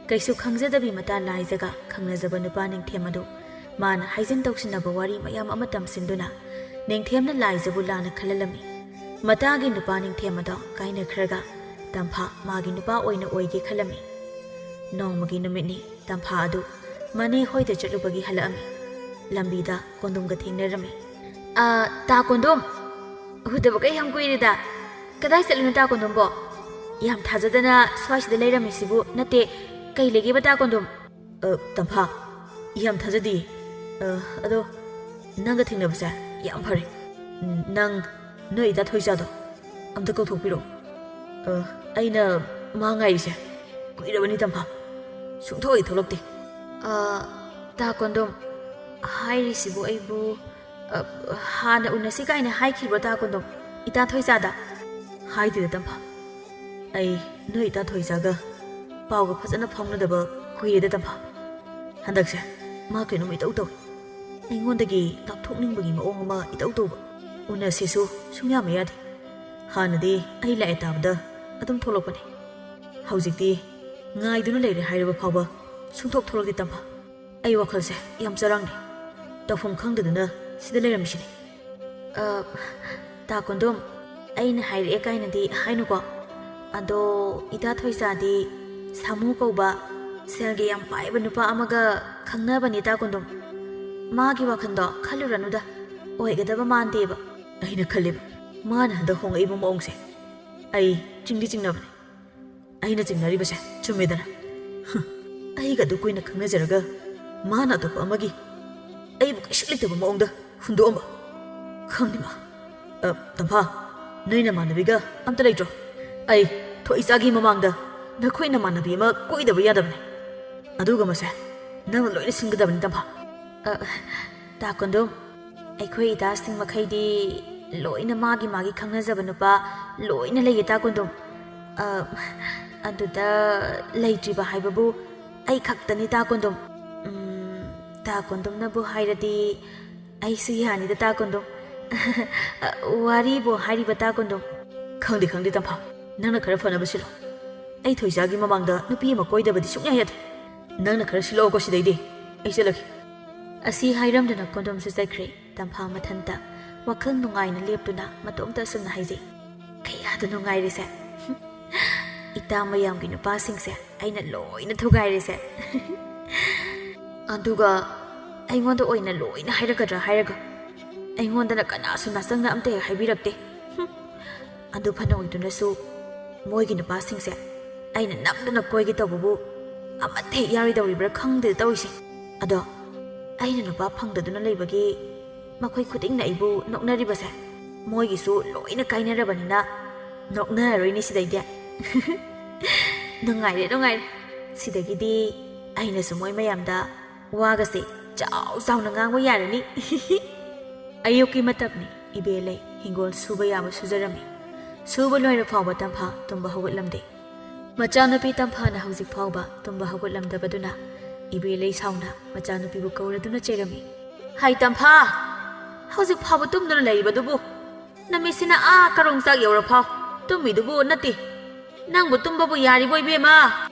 ꯀꯩꯁꯨ ꯈꯪꯖꯗꯕꯤ ꯃꯇꯥ ꯂꯥꯏꯖꯒ ꯈꯪꯅꯖꯕ ꯅꯨꯄꯥ ꯅꯤꯡꯊꯦꯝ ꯑꯗꯨ ꯃꯥꯅ ꯍꯥꯏꯖꯤꯟ ꯇꯧꯁꯤꯟꯅꯕ ꯋꯥꯔꯤ ꯃꯌꯥꯝ ꯑꯃ ꯇꯝꯁꯤꯟꯗꯨꯅ ꯅꯤꯡꯊꯦꯝꯅ ꯂꯥꯏꯖꯕꯨ ꯂꯥꯟꯅ ꯈꯜꯍꯜꯂꯝꯃꯤ꯫ ꯃꯇꯥꯒꯤ ꯅꯨꯄꯥ ꯅꯤꯡꯊꯦꯝ ꯑꯗꯣ ꯀꯥꯏꯅꯈ꯭ꯔꯒ ꯇꯝꯐꯥ ꯃꯥꯒꯤ ꯅꯨꯄꯥ ꯑꯣꯏꯅ ꯑꯣꯏꯒꯦ ꯈꯜꯂꯝꯃꯤ꯫ ꯅꯣꯡꯃꯒꯤ ꯅꯨꯃꯤꯠꯅꯤ꯫ ꯇꯝꯐꯥ ꯑꯗꯨ ꯃꯅꯦ ꯍꯣꯏꯗ ꯆꯠꯂꯨꯕꯒꯤ ꯍꯜꯂꯛꯑꯝꯃꯤ꯫ ꯂꯝꯕꯤꯗ ꯀꯣꯟꯗꯣꯝꯒ ꯊꯦꯡꯅꯔꯝꯃꯤ꯫ "ꯑ, ꯇꯥ ꯀꯣꯟꯗꯣꯝ, ꯎꯗꯕ ꯀꯩ ꯌꯥꯝ ꯀꯨꯏꯔꯦꯗ꯫ ꯀꯗꯥꯏ ꯆꯠꯂꯤꯅꯣ ꯇꯥ ꯀꯣꯟꯗꯣꯝꯕꯣ? ꯌꯥꯝ ꯊꯥꯖꯗꯅ ꯁ꯭ꯋꯥꯏꯁꯤꯗ ꯂꯩꯔꯝꯃꯤꯁꯤꯕꯨ ꯅꯠꯇꯦ, ꯀꯩ ꯂꯩꯒꯦꯕ ꯇꯥ ꯀꯣꯟꯗꯣꯝ?" "ꯑ, ꯇꯝꯐꯥ, ꯌꯥꯝ ꯊꯥꯖꯗꯤꯌꯦ꯫ ꯑ, ꯑꯗꯣ ꯅꯪꯒ ꯊꯦꯡꯅꯕꯁꯦ ꯌꯥꯝ ꯐꯔꯦ꯫ ꯎꯝ, ꯅꯪ ꯅꯣꯏ ꯏꯇꯥ ꯊꯣꯏꯆꯥꯗꯣ ꯑꯝꯇ ꯀꯧꯊꯣꯛꯄꯤꯔꯛꯑꯣ꯫ ꯑ, ꯑꯩꯅ ꯃꯥ ꯉꯥꯏꯔꯤꯁꯦ ꯀꯨꯏꯔꯕꯅꯤ ꯇꯝꯐꯥ꯫ ꯁꯨꯡꯊꯣꯛ ꯍꯦꯛ ꯊꯣꯛꯂꯛꯇꯦ꯫" "ꯑ, ꯇꯥ ꯀꯣꯟꯗꯣꯝ, ꯍꯥꯏꯔꯤꯁꯤꯕꯨ ꯑꯩꯕꯨ, ꯑ, ꯍꯥꯟꯅ ꯎꯅꯁꯤ ꯀꯥꯏꯅ ꯍꯥꯏꯈꯤꯕ꯭ꯔꯣ ꯇꯥ ꯀꯣꯟꯗꯣꯝ, ꯏꯇꯥ ꯊꯣꯏꯆꯥꯗ?" "ꯍꯥꯏꯗꯦꯗ ꯇꯝꯐꯥ꯫ ꯑꯩ ꯅꯣꯏ ꯏꯇꯥ ꯊꯣꯏꯆꯥꯒ ꯄꯥꯎꯒ ꯐꯖꯅ ꯐꯥꯎꯅꯗꯕ ꯀꯨꯏꯔꯦꯗ ꯇꯝꯐꯥ꯫ ꯍꯟꯗꯛꯁꯦ ꯃꯥ ꯀꯩꯅꯣꯝ ꯏꯇꯧ ꯇꯧꯏ꯫ ꯑꯩꯉꯣꯟꯗꯒꯤ ꯂꯥꯞꯊꯣꯛꯅꯤꯡꯕꯒꯤ ꯃꯑꯣꯡ ꯑꯃ ꯏꯇꯧ ꯇꯧꯕ꯫ ꯎꯅꯁꯦꯁꯨ ꯁꯨꯡꯌꯥ ꯃꯌꯥꯗꯦ꯫ ꯍꯥꯟꯅꯗꯤ ꯑꯩ ꯂꯥꯛꯑꯦ ꯇꯥꯕꯗ ꯑꯗꯨꯝ ꯊꯣꯛꯂꯛꯄꯅꯦ꯫ ꯍꯧꯖꯤꯛꯇꯤ ꯉꯥꯏꯗꯨꯅ ꯂꯩꯔꯦ ꯍꯥꯏꯔꯕ ꯐꯥꯎꯕ ꯁꯨꯡꯊꯣꯛ ꯊꯣꯛꯂꯛꯇꯦ ꯇꯝꯐꯥ꯫ ꯑꯩ ꯋꯥꯈꯜꯁꯦ ꯌꯥꯝ ꯆꯔꯥꯡꯅꯩ꯫ ꯇꯧꯐꯝ ꯈꯪꯗꯗꯨꯅ ꯁꯤꯗ ꯂꯩꯔꯝꯃꯤꯁꯤꯅꯤ꯫" "ꯑ, ꯇꯥ ꯀꯣꯟꯗꯣꯝ, ꯑꯩꯅ ꯍꯥꯏꯔꯛꯑꯦ ꯀꯥꯏꯅꯗꯤ ꯍꯥꯏꯅꯨꯀꯣ꯫ ꯑꯗꯣ ꯏꯇꯥ ꯊꯣꯏꯆꯥꯗꯤ ꯁꯥꯃꯨ ꯀꯧꯕ ꯁꯦꯜꯒ ꯌꯥꯝ ꯄꯥꯏꯕ ꯅꯨꯄꯥ ꯑꯃꯒ ꯈꯪꯅꯕꯅꯤ ꯇꯥ ꯀꯣꯟꯗꯣꯝ꯫ ꯃꯥꯒꯤ ꯋꯥꯈꯜꯗꯣ ꯈꯜꯂꯨꯔꯅꯨꯗ, ꯑꯣꯏꯒꯗꯕ ꯃꯥꯟꯗꯦꯕ꯫" ꯑꯩꯅ ꯈꯜꯂꯦꯕ, ꯃꯥꯅ ꯍꯟꯗꯛ ꯍꯣꯡꯉꯛꯏꯕ ꯃꯑꯣꯡꯁꯦ ꯑꯩ ꯆꯤꯡꯗꯤ ꯆꯤꯡꯅꯕꯅꯦ꯫ ꯑꯩꯅ ꯆꯤꯡꯅꯔꯤꯕꯁꯦ ꯆꯨꯝꯃꯦꯗꯅ꯫ ꯍꯨꯝ, ꯑꯩꯒ ꯑꯗꯨ ꯀꯨꯏꯅ ꯈꯪꯅꯖꯔꯒ ꯃꯥꯅ ꯑꯇꯣꯞꯄ ꯑꯃꯒꯤ ꯑꯩꯕꯨ ꯀꯩꯁꯨ ꯂꯩꯇꯕ ꯃꯑꯣꯡꯗ ꯍꯨꯟꯗꯣꯛꯑꯝꯕ꯫ ꯈꯪꯗꯦ ꯃꯥ꯫ ꯑ, ꯇꯝꯐꯥ, ꯅꯣꯏ ꯅꯃꯥꯟꯅꯕꯤꯒ ꯑꯝꯇ ꯂꯩꯇ꯭ꯔꯣ? ꯑꯩ ꯊꯣꯏꯆꯥꯒꯤ ꯃꯃꯥꯡꯗ ꯅꯈꯣꯏ ꯅꯃꯥꯟꯅꯕꯤ ꯑꯃ ꯀꯣꯏꯗꯕ ꯌꯥꯗꯕꯅꯦ꯫ ꯑꯗꯨꯒ ꯃꯁꯦ ꯅꯪꯅ ꯂꯣꯏꯅ ꯁꯤꯟꯒꯗꯕꯅꯤ ꯇꯝꯐꯥ꯫ ꯑ, ꯇꯥ ꯀꯣꯟꯗꯣꯝ, ꯑꯩꯈꯣꯏ ꯏꯇꯥꯁꯤꯡ ꯃꯈꯩꯗꯤ ꯂꯣꯏꯅ ꯃꯥꯒꯤ ꯃꯥꯒꯤ ꯈꯪꯅꯖꯕ ꯅꯨꯄꯥ ꯂꯣꯏꯅ ꯂꯩꯌꯦ ꯇꯥ ꯀꯣꯟꯗꯣꯝ꯫ ꯑ, ꯑꯗꯨꯗ ꯂꯩꯇ꯭ꯔꯤꯕ ꯍꯥꯏꯕꯕꯨ ꯑꯩ ꯈꯛꯇꯅꯤ ꯇꯥ ꯀꯣꯟꯗꯣꯝ꯫ ꯎꯝ, ꯇꯥ ꯀꯣꯟꯗꯣꯝꯅꯕꯨ ꯍꯥꯏꯔꯗꯤ ꯑꯩꯁꯨ ꯌꯥꯅꯤꯗ ꯇꯥ ꯀꯣꯟꯗꯣꯝ꯫ ꯋꯥꯔꯤꯕꯨ ꯍꯥꯏꯔꯤꯕ ꯇꯥ ꯀꯣꯟꯗꯣꯝ꯫ ꯈꯪꯗꯦ, ꯈꯪꯗꯦ ꯇꯝꯐꯥ, ꯅꯪꯅ ꯈꯔ ꯐꯅꯕ ꯁꯤꯜꯂꯣ꯫ ꯑꯩ ꯊꯣꯏꯆꯥꯒꯤ ꯃꯃꯥꯡꯗ ꯅꯨꯄꯤ ꯑꯃ ꯀꯣꯏꯗꯕꯗꯤ ꯁꯨꯡꯌꯥ ꯌꯥꯗꯦ꯫ ꯅꯪꯅ ꯈꯔ ꯁꯤꯜꯂꯛꯑꯣꯀꯣ ꯁꯤꯗꯩꯗꯤ꯫ ꯑꯩ ꯆꯠꯂꯒꯦ꯫ ꯑꯁꯤ ꯍꯥꯏꯔꯝꯗꯨꯅ ꯀꯣꯟꯗꯣꯝꯁꯨ ꯆꯠꯈ꯭ꯔꯦ꯫ ꯇꯝꯐꯥ ꯃꯊꯟꯇ ꯋꯥꯈꯜ ꯅꯨꯡꯉꯥꯏꯅ ꯂꯦꯞꯇꯨꯅ ꯃꯇꯣꯝꯇ ꯑꯁꯨꯝꯅ ꯍꯥꯏꯖꯩ, "ꯀꯌꯥꯗ ꯅꯨꯡꯉꯥꯏꯔꯤꯁꯦ꯫ ꯏꯇꯥ ꯃꯌꯥꯝꯒꯤ ꯅꯨꯄꯥꯁꯤꯡꯁꯦ ꯑꯩꯅ ꯂꯣꯏꯅ ꯊꯨꯒꯥꯏꯔꯤꯁꯦ꯫ ꯑꯗꯨꯒ ꯑꯩꯉꯣꯟꯗ ꯑꯣꯏꯅ ꯂꯣꯏꯅ ꯍꯥꯏꯔꯛꯀꯗ꯭ꯔꯥ ꯍꯥꯏꯔꯒ, ꯑꯩꯉꯣꯟꯗꯅ ꯀꯅꯥꯁꯨ ꯅꯆꯪꯅ ꯑꯝꯇ ꯍꯦꯛ ꯍꯥꯏꯕꯤꯔꯛꯇꯦ꯫ ꯍꯨꯝ꯫ ꯑꯗꯨ ꯐꯅ ꯑꯣꯏꯗꯨꯅꯁꯨ ꯃꯣꯏꯒꯤ ꯅꯨꯄꯥꯁꯤꯡꯁꯦ ꯑꯩꯅ ꯅꯝꯗꯨꯅ ꯀꯣꯏꯒꯦ ꯇꯧꯕꯕꯨ ꯑꯃꯠꯇ ꯍꯦꯛ ꯌꯥꯔꯣꯏꯗꯧꯔꯤꯕ꯭ꯔꯥ ꯈꯪꯗꯦ ꯇꯧꯔꯤꯁꯦ꯫ ꯑꯗꯣ ꯑꯩꯅ ꯅꯨꯄꯥ ꯐꯪꯗꯗꯨꯅ ꯂꯩꯕꯒꯤ ꯃꯈꯣꯏ ꯈꯨꯗꯤꯡꯅ ꯑꯩꯕꯨ ꯅꯣꯛꯅꯔꯤꯕꯁꯦ ꯃꯣꯏꯒꯤꯁꯨ ꯂꯣꯏꯅ ꯀꯥꯏꯅꯔꯕꯅꯤꯅ ꯅꯣꯛꯅꯔꯔꯣꯏꯅꯦ ꯁꯤꯗꯩꯗꯤ꯫ ꯅꯨꯡꯉꯥꯏꯔꯦ, ꯅꯨꯡꯉꯥꯏꯔꯦ꯫ ꯁꯤꯗꯒꯤꯗꯤ ꯑꯩꯅꯁꯨ ꯃꯣꯏ ꯃꯌꯥꯝꯗ ꯋꯥꯒꯁꯦ ꯆꯥꯎ ꯆꯥꯎꯅ ꯉꯥꯡꯕ ꯌꯥꯔꯅꯤ꯫ ꯑꯌꯨꯛꯀꯤ ꯃꯇꯝꯅꯤ꯫ ꯏꯕꯦꯂꯩ ꯍꯤꯡꯒꯣꯜ ꯁꯨꯕ ꯌꯥꯕ ꯁꯨꯖꯔꯝꯃꯤ꯫ ꯁꯨꯕ ꯂꯣꯏꯔ ꯐꯥꯎꯕ ꯇꯝꯐꯥ ꯇꯨꯝꯕ ꯍꯧꯒꯠꯂꯝꯗꯦ꯫ ꯃꯆꯥꯅꯨꯄꯤ ꯇꯝꯐꯥꯅ ꯍꯧꯖꯤꯛ ꯐꯥꯎꯕ ꯇꯨꯝꯕ ꯍꯧꯒꯠꯂꯝꯗꯕꯗꯨꯅ ꯏꯕꯦꯂꯩ ꯁꯥꯎꯅ ꯃꯆꯥꯅꯨꯄꯤꯕꯨ ꯀꯧꯔꯗꯨꯅ ꯆꯩꯔꯝꯃꯤ꯫ "ꯍꯥꯏ ꯇꯝꯐꯥ, ꯍꯧꯖꯤꯛ ꯐꯥꯎꯕ ꯇꯨꯝꯗꯨꯅ ꯂꯩꯔꯤꯕꯗꯨꯕꯨ? ꯅꯨꯃꯤꯠꯁꯤꯅ ꯑꯥ ꯀꯔꯣꯡ ꯆꯥꯛ ꯌꯧꯔꯐꯥꯎ ꯇꯨꯝꯃꯤꯗꯨꯕꯨ ꯅꯠꯇꯦ꯫ ꯅꯪꯕꯨ ꯇꯨꯝꯕꯕꯨ ꯌꯥꯔꯤꯕꯣ ꯏꯕꯦꯝꯃ?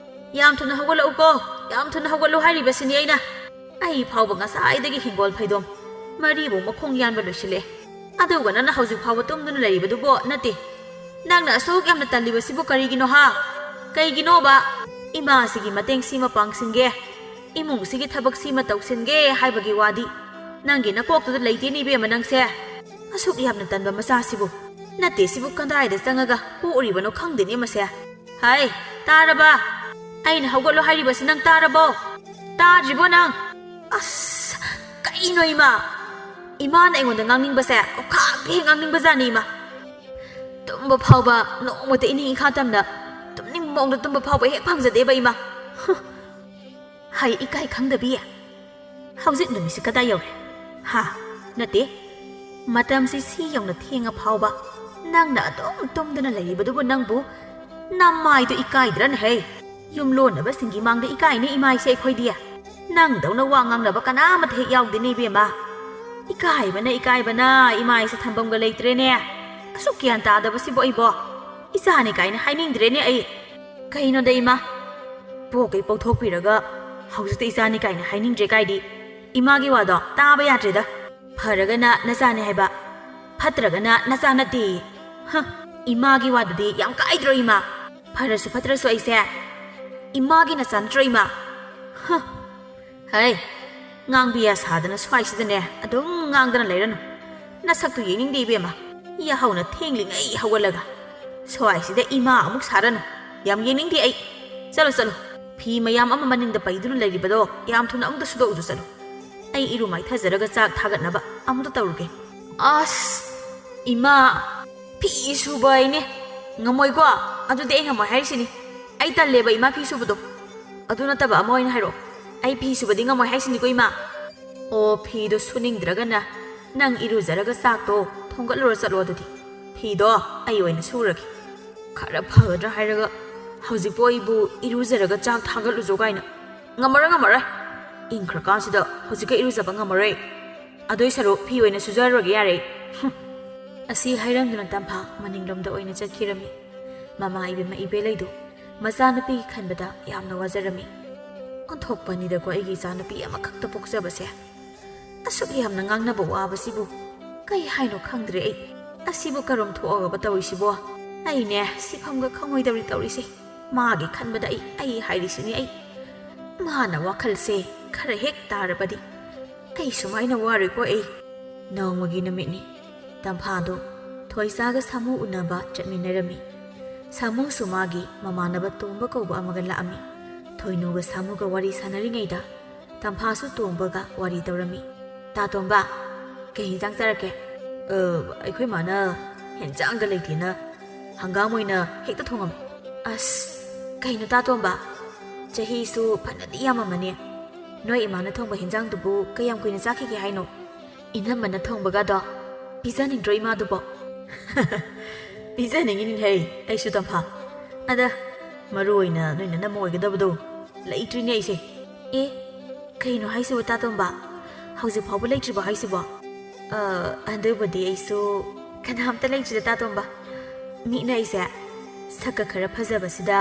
ꯌꯥꯝ ꯊꯨꯅ ꯍꯧꯒꯠꯂꯛꯎꯀꯣ, ꯌꯥꯝ ꯊꯨꯅ ꯍꯧꯒꯠꯂꯨ ꯍꯥꯏꯔꯤꯕꯁꯤꯅꯤ ꯑꯩꯅ꯫ ꯑꯩ ꯐꯥꯎꯕ ꯉꯁꯥꯏꯗꯒꯤ ꯍꯤꯡꯒꯣꯜ ꯐꯩꯗꯣꯝ ꯃꯔꯤꯕꯨ ꯃꯈꯣꯡ ꯌꯥꯟꯕ ꯂꯣꯏꯁꯤꯜꯂꯦ꯫ ꯑꯗꯨꯒ ꯅꯪꯅ ꯍꯧꯖꯤꯛ ꯐꯥꯎꯕ ꯇꯨꯝꯗꯨꯅ ꯂꯩꯔꯤꯕꯗꯨꯕꯣ ꯅꯠꯇꯦ꯫ ꯅꯪꯅ ꯑꯁꯨꯛ ꯌꯥꯝꯅ ꯇꯜꯂꯤꯕꯁꯤꯕꯨ ꯀꯔꯤꯒꯤꯅꯣ ꯍꯥ? ꯀꯩꯒꯤꯅꯣꯕ? ꯏꯃꯥꯁꯤꯒꯤ ꯃꯇꯦꯡꯁꯤꯃ ꯄꯥꯡꯁꯤꯟꯒꯦ, ꯏꯃꯨꯡꯁꯤꯒꯤ ꯊꯕꯛꯁꯤꯃ ꯇꯧꯁꯤꯟꯒꯦ ꯍꯥꯏꯕꯒꯤ ꯋꯥꯗꯤ ꯅꯪꯒꯤ ꯅꯀꯣꯛꯇꯨꯗ ꯂꯩꯇꯦꯅꯦ ꯏꯕꯦꯝꯃ ꯅꯪꯁꯦ꯫ ꯑꯁꯨꯛ ꯌꯥꯝꯅ ꯇꯟꯕ ꯃꯆꯥꯁꯤꯕꯨ꯫ ꯅꯠꯇꯦ, ꯁꯤꯕꯨ ꯀꯗꯥꯏꯗ ꯆꯪꯉꯒ ꯄꯣꯛꯎꯔꯤꯕꯅꯣ ꯈꯪꯗꯦꯅꯦ ꯃꯁꯦ꯫ ꯍꯥꯏ, ꯇꯥꯔꯕ? ꯑꯩꯅ ꯍꯧꯒꯠꯂꯣ ꯍꯥꯏꯔꯤꯕꯁꯤ ꯅꯪ ꯇꯥꯔꯕꯣ? ꯇꯥꯗ꯭ꯔꯤꯕꯣ ꯅꯪ? ꯑꯁ, ꯀꯩꯅꯣ ꯏꯃꯥ? ꯏꯃꯥꯅ ꯑꯩꯉꯣꯟꯗ ꯉꯥꯡꯅꯤꯡꯕꯁꯦ ꯑꯣꯈꯥꯛꯇ ꯍꯦꯛ ꯉꯥꯡꯅꯤꯡꯕꯖꯥꯠꯅꯤ ꯏꯃꯥ꯫ ꯇꯨꯝꯕ ꯐꯥꯎꯕ ꯅꯣꯡꯃꯇ ꯏꯅꯤꯡ ꯏꯈꯥ ꯇꯝꯅ ꯇꯨꯝꯅꯤꯡꯕ ꯃꯑꯣꯡꯗ ꯇꯨꯝꯕ ꯐꯥꯎꯕ ꯍꯦꯛ ꯐꯪꯖꯗꯦꯕ ꯏꯃꯥ꯫ ꯍꯨꯝ꯫ ꯍꯩ ꯏꯀꯥꯏ ꯈꯪꯗꯕꯤ꯫ ꯍꯧꯖꯤꯛ ꯅꯨꯃꯤꯠꯁꯤ ꯀꯗꯥꯏ ꯌꯧꯔꯦ? ꯍꯥ? ꯅꯠꯇꯦ꯫ ꯃꯇꯝꯁꯤ ꯁꯤ ꯌꯧꯅ ꯊꯦꯡꯉ ꯐꯥꯎꯕ ꯅꯪꯅ ꯑꯗꯨꯝ ꯇꯨꯝꯗꯨꯅ ꯂꯩꯔꯤꯕꯗꯨꯕꯨ ꯅꯪꯕꯨ ꯅꯃꯥꯏꯗꯨ ꯏꯀꯥꯏꯗ꯭ꯔꯅꯦ ꯍꯦ? ꯌꯨꯝꯂꯣꯟꯅꯕꯁꯤꯡꯒꯤ ꯃꯥꯡꯗ ꯏꯀꯥꯏꯅꯦ ꯏꯃꯥꯏꯁꯦ ꯑꯩꯈꯣꯏꯗꯤ꯫ ꯅꯪꯗꯧꯅ ꯋꯥ ꯉꯥꯡꯅꯕ ꯀꯅꯥ ꯑꯃꯠꯇ ꯍꯦꯛ ꯌꯥꯎꯗꯦꯅꯦ ꯏꯕꯦꯝꯃ꯫ ꯏꯀꯥꯏꯕꯅ, ꯏꯀꯥꯏꯕꯅ ꯏꯃꯥꯏꯁꯦ ꯊꯝꯐꯝꯒ ꯂꯩꯇ꯭ꯔꯦꯅꯦ꯫ ꯑꯁꯨꯛ ꯒ꯭ꯌꯥꯟ ꯇꯥꯗꯕꯁꯤꯕꯨ ꯑꯩꯕꯣ꯫ ꯏꯆꯥꯅꯤ ꯀꯥꯏꯅ ꯍꯥꯏꯅꯤꯡꯗ꯭ꯔꯦꯅꯦ ꯑꯩ꯫ ꯀꯩꯅꯣꯗ ꯏꯃꯥ? ꯄꯣꯛꯀꯩ ꯄꯣꯛꯊꯣꯛꯄꯤꯔꯒ ꯍꯧꯖꯤꯛꯇ ꯏꯆꯥꯅꯤ ꯀꯥꯏꯅ ꯍꯥꯏꯅꯤꯡꯗ꯭ꯔꯦ ꯀꯥꯏꯗꯤ? ꯏꯃꯥꯒꯤ ꯋꯥꯗꯣ ꯇꯥꯕ ꯌꯥꯗ꯭ꯔꯦꯗ꯫ ꯐꯔꯒꯅ ꯅꯆꯥꯅꯦ ꯍꯥꯏꯕ, ꯐꯠꯇ꯭ꯔꯒꯅ ꯅꯆꯥ ꯅꯠꯇꯦ꯫ ꯍ, ꯏꯃꯥꯒꯤ ꯋꯥꯗꯨꯗꯤ ꯌꯥꯝ ꯀꯥꯏꯗ꯭ꯔꯣ ꯏꯃꯥ? ꯐꯔꯁꯨ ꯐꯠꯇ꯭ꯔꯁꯨ ꯑꯩꯁꯦ ꯏꯃꯥꯒꯤ ꯅꯆꯥ ꯅꯠꯇ꯭ꯔꯣ ꯏꯃꯥ? ꯍ, ꯍꯩ, ꯉꯥꯡꯕꯤ ꯌꯥ ꯁꯥꯗꯅ ꯁ꯭ꯋꯥꯏꯁꯤꯗꯅꯦ ꯑꯗꯨꯝ ꯉꯥꯡꯗꯅ ꯂꯩꯔꯅꯨ꯫ ꯅꯁꯛꯇꯨ ꯌꯦꯡꯅꯤꯡꯗꯦ ꯏꯕꯦꯝꯃ꯫ ꯌꯥꯍꯧꯅ ꯊꯦꯡꯂꯤꯉꯩ ꯍꯧꯒꯠꯂꯒ ꯁ꯭ꯋꯥꯏꯁꯤꯗ ꯏꯃꯥ ꯑꯃꯨꯛ ꯁꯥꯔꯅꯨ꯫ ꯌꯥꯝ ꯌꯦꯡꯅꯤꯡꯗꯦ ꯑꯩ꯫ ꯆꯠꯂꯨ, ꯆꯠꯂꯨ꯫ ꯐꯤ ꯃꯌꯥꯝ ꯑꯃ ꯃꯅꯤꯡꯗ ꯄꯩꯗꯨꯅ ꯂꯩꯔꯤꯕꯗꯣ ꯌꯥꯝ ꯊꯨꯅ ꯑꯃꯨꯛꯇ ꯁꯨꯗꯣꯛꯎꯆꯣ ꯆꯠꯂꯨ꯫ ꯑꯩ ꯏꯔꯨ ꯃꯥꯏꯊꯖꯔꯒ ꯆꯥꯛ ꯊꯥꯒꯠꯅꯕ ꯑꯃꯨꯛꯇ ꯇꯧꯔꯨꯒꯦ꯫ ꯑꯁ, ꯏꯃꯥ, ꯐꯤ ꯁꯨꯕ ꯍꯥꯏꯅꯦ꯫ ꯉꯝꯃꯣꯏꯀꯣ? ꯑꯗꯨꯗꯤ ꯑꯩ ꯉꯝꯃꯣꯏ ꯍꯥꯏꯔꯤꯁꯤꯅꯤ꯫ ꯑꯩ ꯇꯜꯂꯦꯕ ꯏꯃꯥ ꯐꯤ ꯁꯨꯕꯗꯣ꯫ ꯑꯗꯨ ꯅꯠꯇꯕ ꯑꯃ ꯑꯣꯏꯅ ꯍꯥꯏꯔꯛꯑꯣ꯫ ꯑꯩ ꯐꯤ ꯁꯨꯕꯗꯤ ꯉꯝꯃꯣꯏ ꯍꯥꯏꯁꯤꯅꯤꯀꯣ ꯏꯃꯥ꯫ ꯑꯣ, ꯐꯤꯗꯣ ꯁꯨꯅꯤꯡꯗ꯭ꯔꯒꯅ ꯅꯪ ꯏꯔꯨꯖꯔꯒ ꯆꯥꯛꯇꯣ ꯊꯣꯡꯒꯠꯂꯨꯔ ꯆꯠꯂꯣ ꯑꯗꯨꯗꯤ꯫ ꯐꯤꯗꯣ ꯑꯩ ꯑꯣꯏꯅ ꯁꯨꯔꯒꯦ꯫ ꯈꯔ ꯐꯒꯗ꯭ꯔꯥ ꯍꯥꯏꯔꯒ ꯍꯧꯖꯤꯛꯄꯨ ꯑꯩꯕꯨ ꯏꯔꯨꯖꯔꯒ ꯆꯥꯛ ꯊꯥꯒꯠꯂꯨꯆꯣ ꯀꯥꯏꯅ꯫ ꯉꯝꯃꯔꯣꯏ, ꯉꯝꯃꯔꯣꯏ꯫ ꯏꯪꯈ꯭ꯔꯀꯥꯟꯁꯤꯗ ꯍꯧꯖꯤꯛꯀ ꯏꯔꯨꯖꯕ ꯉꯝꯃꯔꯣꯏ꯫ ꯑꯗꯨꯏ ꯁꯔꯨꯛ ꯐꯤ ꯑꯣꯏꯅ ꯁꯨꯖꯔꯨꯔꯒꯦ ꯌꯥꯔꯦ꯫ ꯍꯨꯝ꯫ ꯑꯁꯤ ꯍꯥꯏꯔꯝꯗꯨꯅ ꯇꯝꯐꯥ ꯃꯅꯤꯡꯂꯣꯝꯗ ꯑꯣꯏꯅ ꯆꯠꯈꯤꯔꯝꯃꯤ꯫ ꯃꯃꯥ ꯏꯕꯦꯝꯃ ꯏꯕꯦꯂꯩꯗꯨ ꯃꯆꯥꯅꯨꯄꯤꯒꯤ ꯈꯟꯕꯗ ꯌꯥꯝꯅ ꯋꯥꯖꯔꯝꯃꯤ꯫ ꯑꯣꯟꯊꯣꯛꯄꯅꯤꯗꯀꯣ ꯑꯩꯒꯤ ꯏꯆꯥꯅꯨꯄꯤ ꯑꯃꯈꯛꯇ ꯄꯣꯛꯆꯕꯁꯦ꯫ ꯑꯁꯨꯛ ꯌꯥꯝꯅ ꯉꯥꯡꯅꯕ ꯋꯥꯕꯁꯤꯕꯨ ꯀꯩ ꯍꯥꯏꯅꯣ ꯈꯪꯗ꯭ꯔꯦ ꯑꯩ꯫ ꯑꯁꯤꯕꯨ ꯀꯔꯝ ꯊꯣꯛꯑꯒꯕ ꯇꯧꯔꯤꯁꯤꯕꯣ? ꯑꯩꯅꯦ ꯁꯤꯐꯝꯒ ꯈꯪꯉꯣꯏꯗꯧꯔꯤ ꯇꯧꯔꯤꯁꯦ꯫ ꯃꯥꯒꯤ ꯈꯟꯕꯗ ꯑꯩ, ꯑꯩ ꯍꯥꯏꯔꯤꯁꯤꯅꯤ ꯑꯩ꯫ ꯃꯥꯅ ꯋꯥꯈꯜꯁꯦ ꯈꯔ ꯍꯦꯛ ꯇꯥꯔꯕꯗꯤ ꯑꯩ ꯁꯨꯃꯥꯏꯅ ꯋꯥꯔꯣꯏꯀꯣ ꯑꯩ꯫ ꯅꯣꯡꯃꯒꯤ ꯅꯨꯃꯤꯠꯅꯤ꯫ ꯇꯝꯐꯥꯗꯨ ꯊꯣꯏꯁꯥꯒ ꯁꯥꯃꯨ ꯎꯅꯕ ꯆꯠꯃꯤꯟꯅꯔꯝꯃꯤ꯫ ꯁꯥꯃꯨꯁꯨ ꯃꯥꯒꯤ ꯃꯃꯥꯟꯅꯕ ꯇꯣꯝꯕ ꯀꯧꯕ ꯑꯃꯒ ꯂꯥꯛꯑꯝꯃꯤ꯫ ꯊꯣꯏꯅꯨꯒ ꯁꯥꯃꯨꯒ ꯋꯥꯔꯤ ꯁꯥꯟꯅꯔꯤꯉꯩꯗ ꯇꯝꯐꯥꯁꯨ ꯇꯣꯝꯕꯒ ꯋꯥꯔꯤ ꯇꯧꯔꯝꯃꯤ꯫ "ꯇꯥ ꯇꯣꯝꯕ, ꯀꯩ ꯍꯤꯟꯖꯥꯡ ꯆꯥꯔꯛꯀꯦ?" "ꯑ, ꯑꯩꯈꯣꯏ ꯃꯥꯅ ꯍꯤꯟꯖꯥꯡꯒ ꯂꯩꯇꯦꯅ ꯍꯪꯒꯥꯝ ꯑꯣꯏꯅ ꯍꯦꯛꯇ ꯊꯣꯡꯉꯝꯃꯤ꯫" "ꯑꯁ, ꯀꯩꯅꯣ ꯇꯥ ꯇꯣꯝꯕ? ꯆꯍꯤꯁꯨ ꯐꯅꯗꯤ ꯌꯥꯝꯃꯝꯃꯅꯤ꯫ ꯅꯣꯏ ꯏꯃꯥꯅ ꯊꯣꯡꯕ ꯍꯤꯟꯖꯥꯡꯗꯨꯕꯨ ꯀꯌꯥꯝ ꯀꯨꯏꯅ ꯆꯥꯈꯤꯒꯦ ꯍꯥꯏꯅꯣ? ꯏꯅꯝꯃꯅ ꯊꯣꯡꯕꯒꯗꯣ ꯄꯤꯖꯅꯤꯡꯗ꯭ꯔꯣ ꯏꯃꯥꯗꯨꯕꯣ?" "ꯄꯤꯖꯅꯤꯡꯉꯤꯅꯤꯍꯦ ꯑꯩꯁꯨ ꯇꯝꯐꯥ꯫ ꯑꯗ ꯃꯔꯨ ꯑꯣꯏꯅ ꯅꯣꯏ ꯅꯅꯝꯃ ꯑꯣꯏꯒꯗꯕꯗꯣ ꯂꯩꯇ꯭ꯔꯤꯅꯦ ꯑꯩꯁꯦ꯫" "ꯑꯦ, ꯀꯩꯅꯣ ꯍꯥꯏꯁꯤꯕꯣ ꯇꯥ ꯇꯣꯝꯕ? ꯍꯧꯖꯤꯛ ꯐꯥꯎꯕ ꯂꯩꯇ꯭ꯔꯤꯕꯣ ꯍꯥꯏꯁꯤꯕꯣ?" "ꯑ, ꯑꯗꯨꯕꯨꯗꯤ ꯑꯩꯁꯨ ꯀꯅꯥꯝꯇ ꯂꯩꯇ꯭ꯔꯤꯗ ꯇꯥ ꯇꯣꯝꯕ꯫ ꯃꯤꯅ ꯑꯩꯁꯦ ꯁꯛꯀ ꯈꯔ ꯐꯖꯕꯁꯤꯗ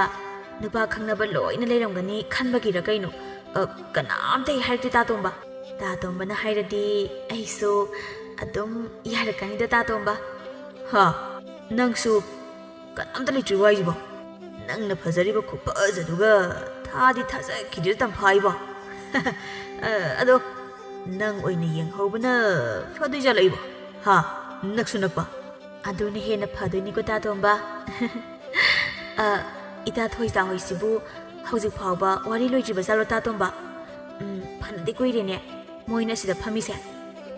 ꯅꯨꯄꯥ ꯈꯪꯅꯕ ꯂꯣꯏꯅ ꯂꯩꯔꯝꯒꯅꯤ ꯈꯟꯕꯒꯤꯔ ꯀꯩꯅꯣ, ꯑ, ꯀꯅꯥꯝꯇ ꯍꯦꯛ ꯍꯥꯏꯔꯛꯇꯦ ꯇꯥ ꯇꯣꯝꯕ꯫ ꯇꯥ ꯇꯣꯝꯕꯅ ꯍꯥꯏꯔꯗꯤ ꯑꯩꯁꯨ ꯑꯗꯨꯝ ꯌꯥꯔꯛꯀꯅꯤꯗ, ꯇꯥ ꯇꯣꯝꯕ꯫ ꯍꯥ? ꯅꯪꯁꯨ ꯀꯅꯥꯝꯇ ꯂꯩꯇ꯭ꯔꯤꯕꯣ ꯍꯥꯏꯁꯤꯕꯣ? ꯅꯪꯅ ꯐꯖꯔꯤꯕ ꯈꯨꯐꯖꯗꯨꯒ ꯊꯥꯗꯤ ꯊꯥꯖꯈꯤꯗ꯭ꯔꯦ, ꯇꯝꯐꯥ ꯏꯕꯣ꯫ ꯑ, ꯑꯗꯣ ꯅꯪ ꯑꯣꯏꯅ ꯌꯦꯡꯍꯧꯕꯅ ꯐꯗꯣꯏ ꯖꯥꯠꯂꯣ ꯏꯕꯣ? ꯍꯥ? ꯅꯛꯁꯨ ꯅꯛꯄ꯫ ꯑꯗꯨꯅ ꯍꯦꯟꯅ ꯐꯗꯣꯏꯅꯤꯀꯣ, ꯇꯥ ꯇꯣꯝꯕ꯫ ꯑ, ꯏꯇꯥ ꯊꯣꯏꯖꯥ ꯍꯣꯏꯁꯤꯕꯨ ꯍꯧꯖꯤꯛ ꯐꯥꯎꯕ ꯋꯥꯔꯤ ꯂꯣꯏꯗ꯭ꯔꯤꯕ ꯖꯥꯠꯂꯣ, ꯇꯥ ꯇꯣꯝꯕ? ꯎꯝ, ꯐꯅꯗꯤ ꯀꯨꯏꯔꯦꯅꯦ ꯃꯣꯏꯅ ꯁꯤꯗ ꯐꯝꯃꯤꯁꯦ꯫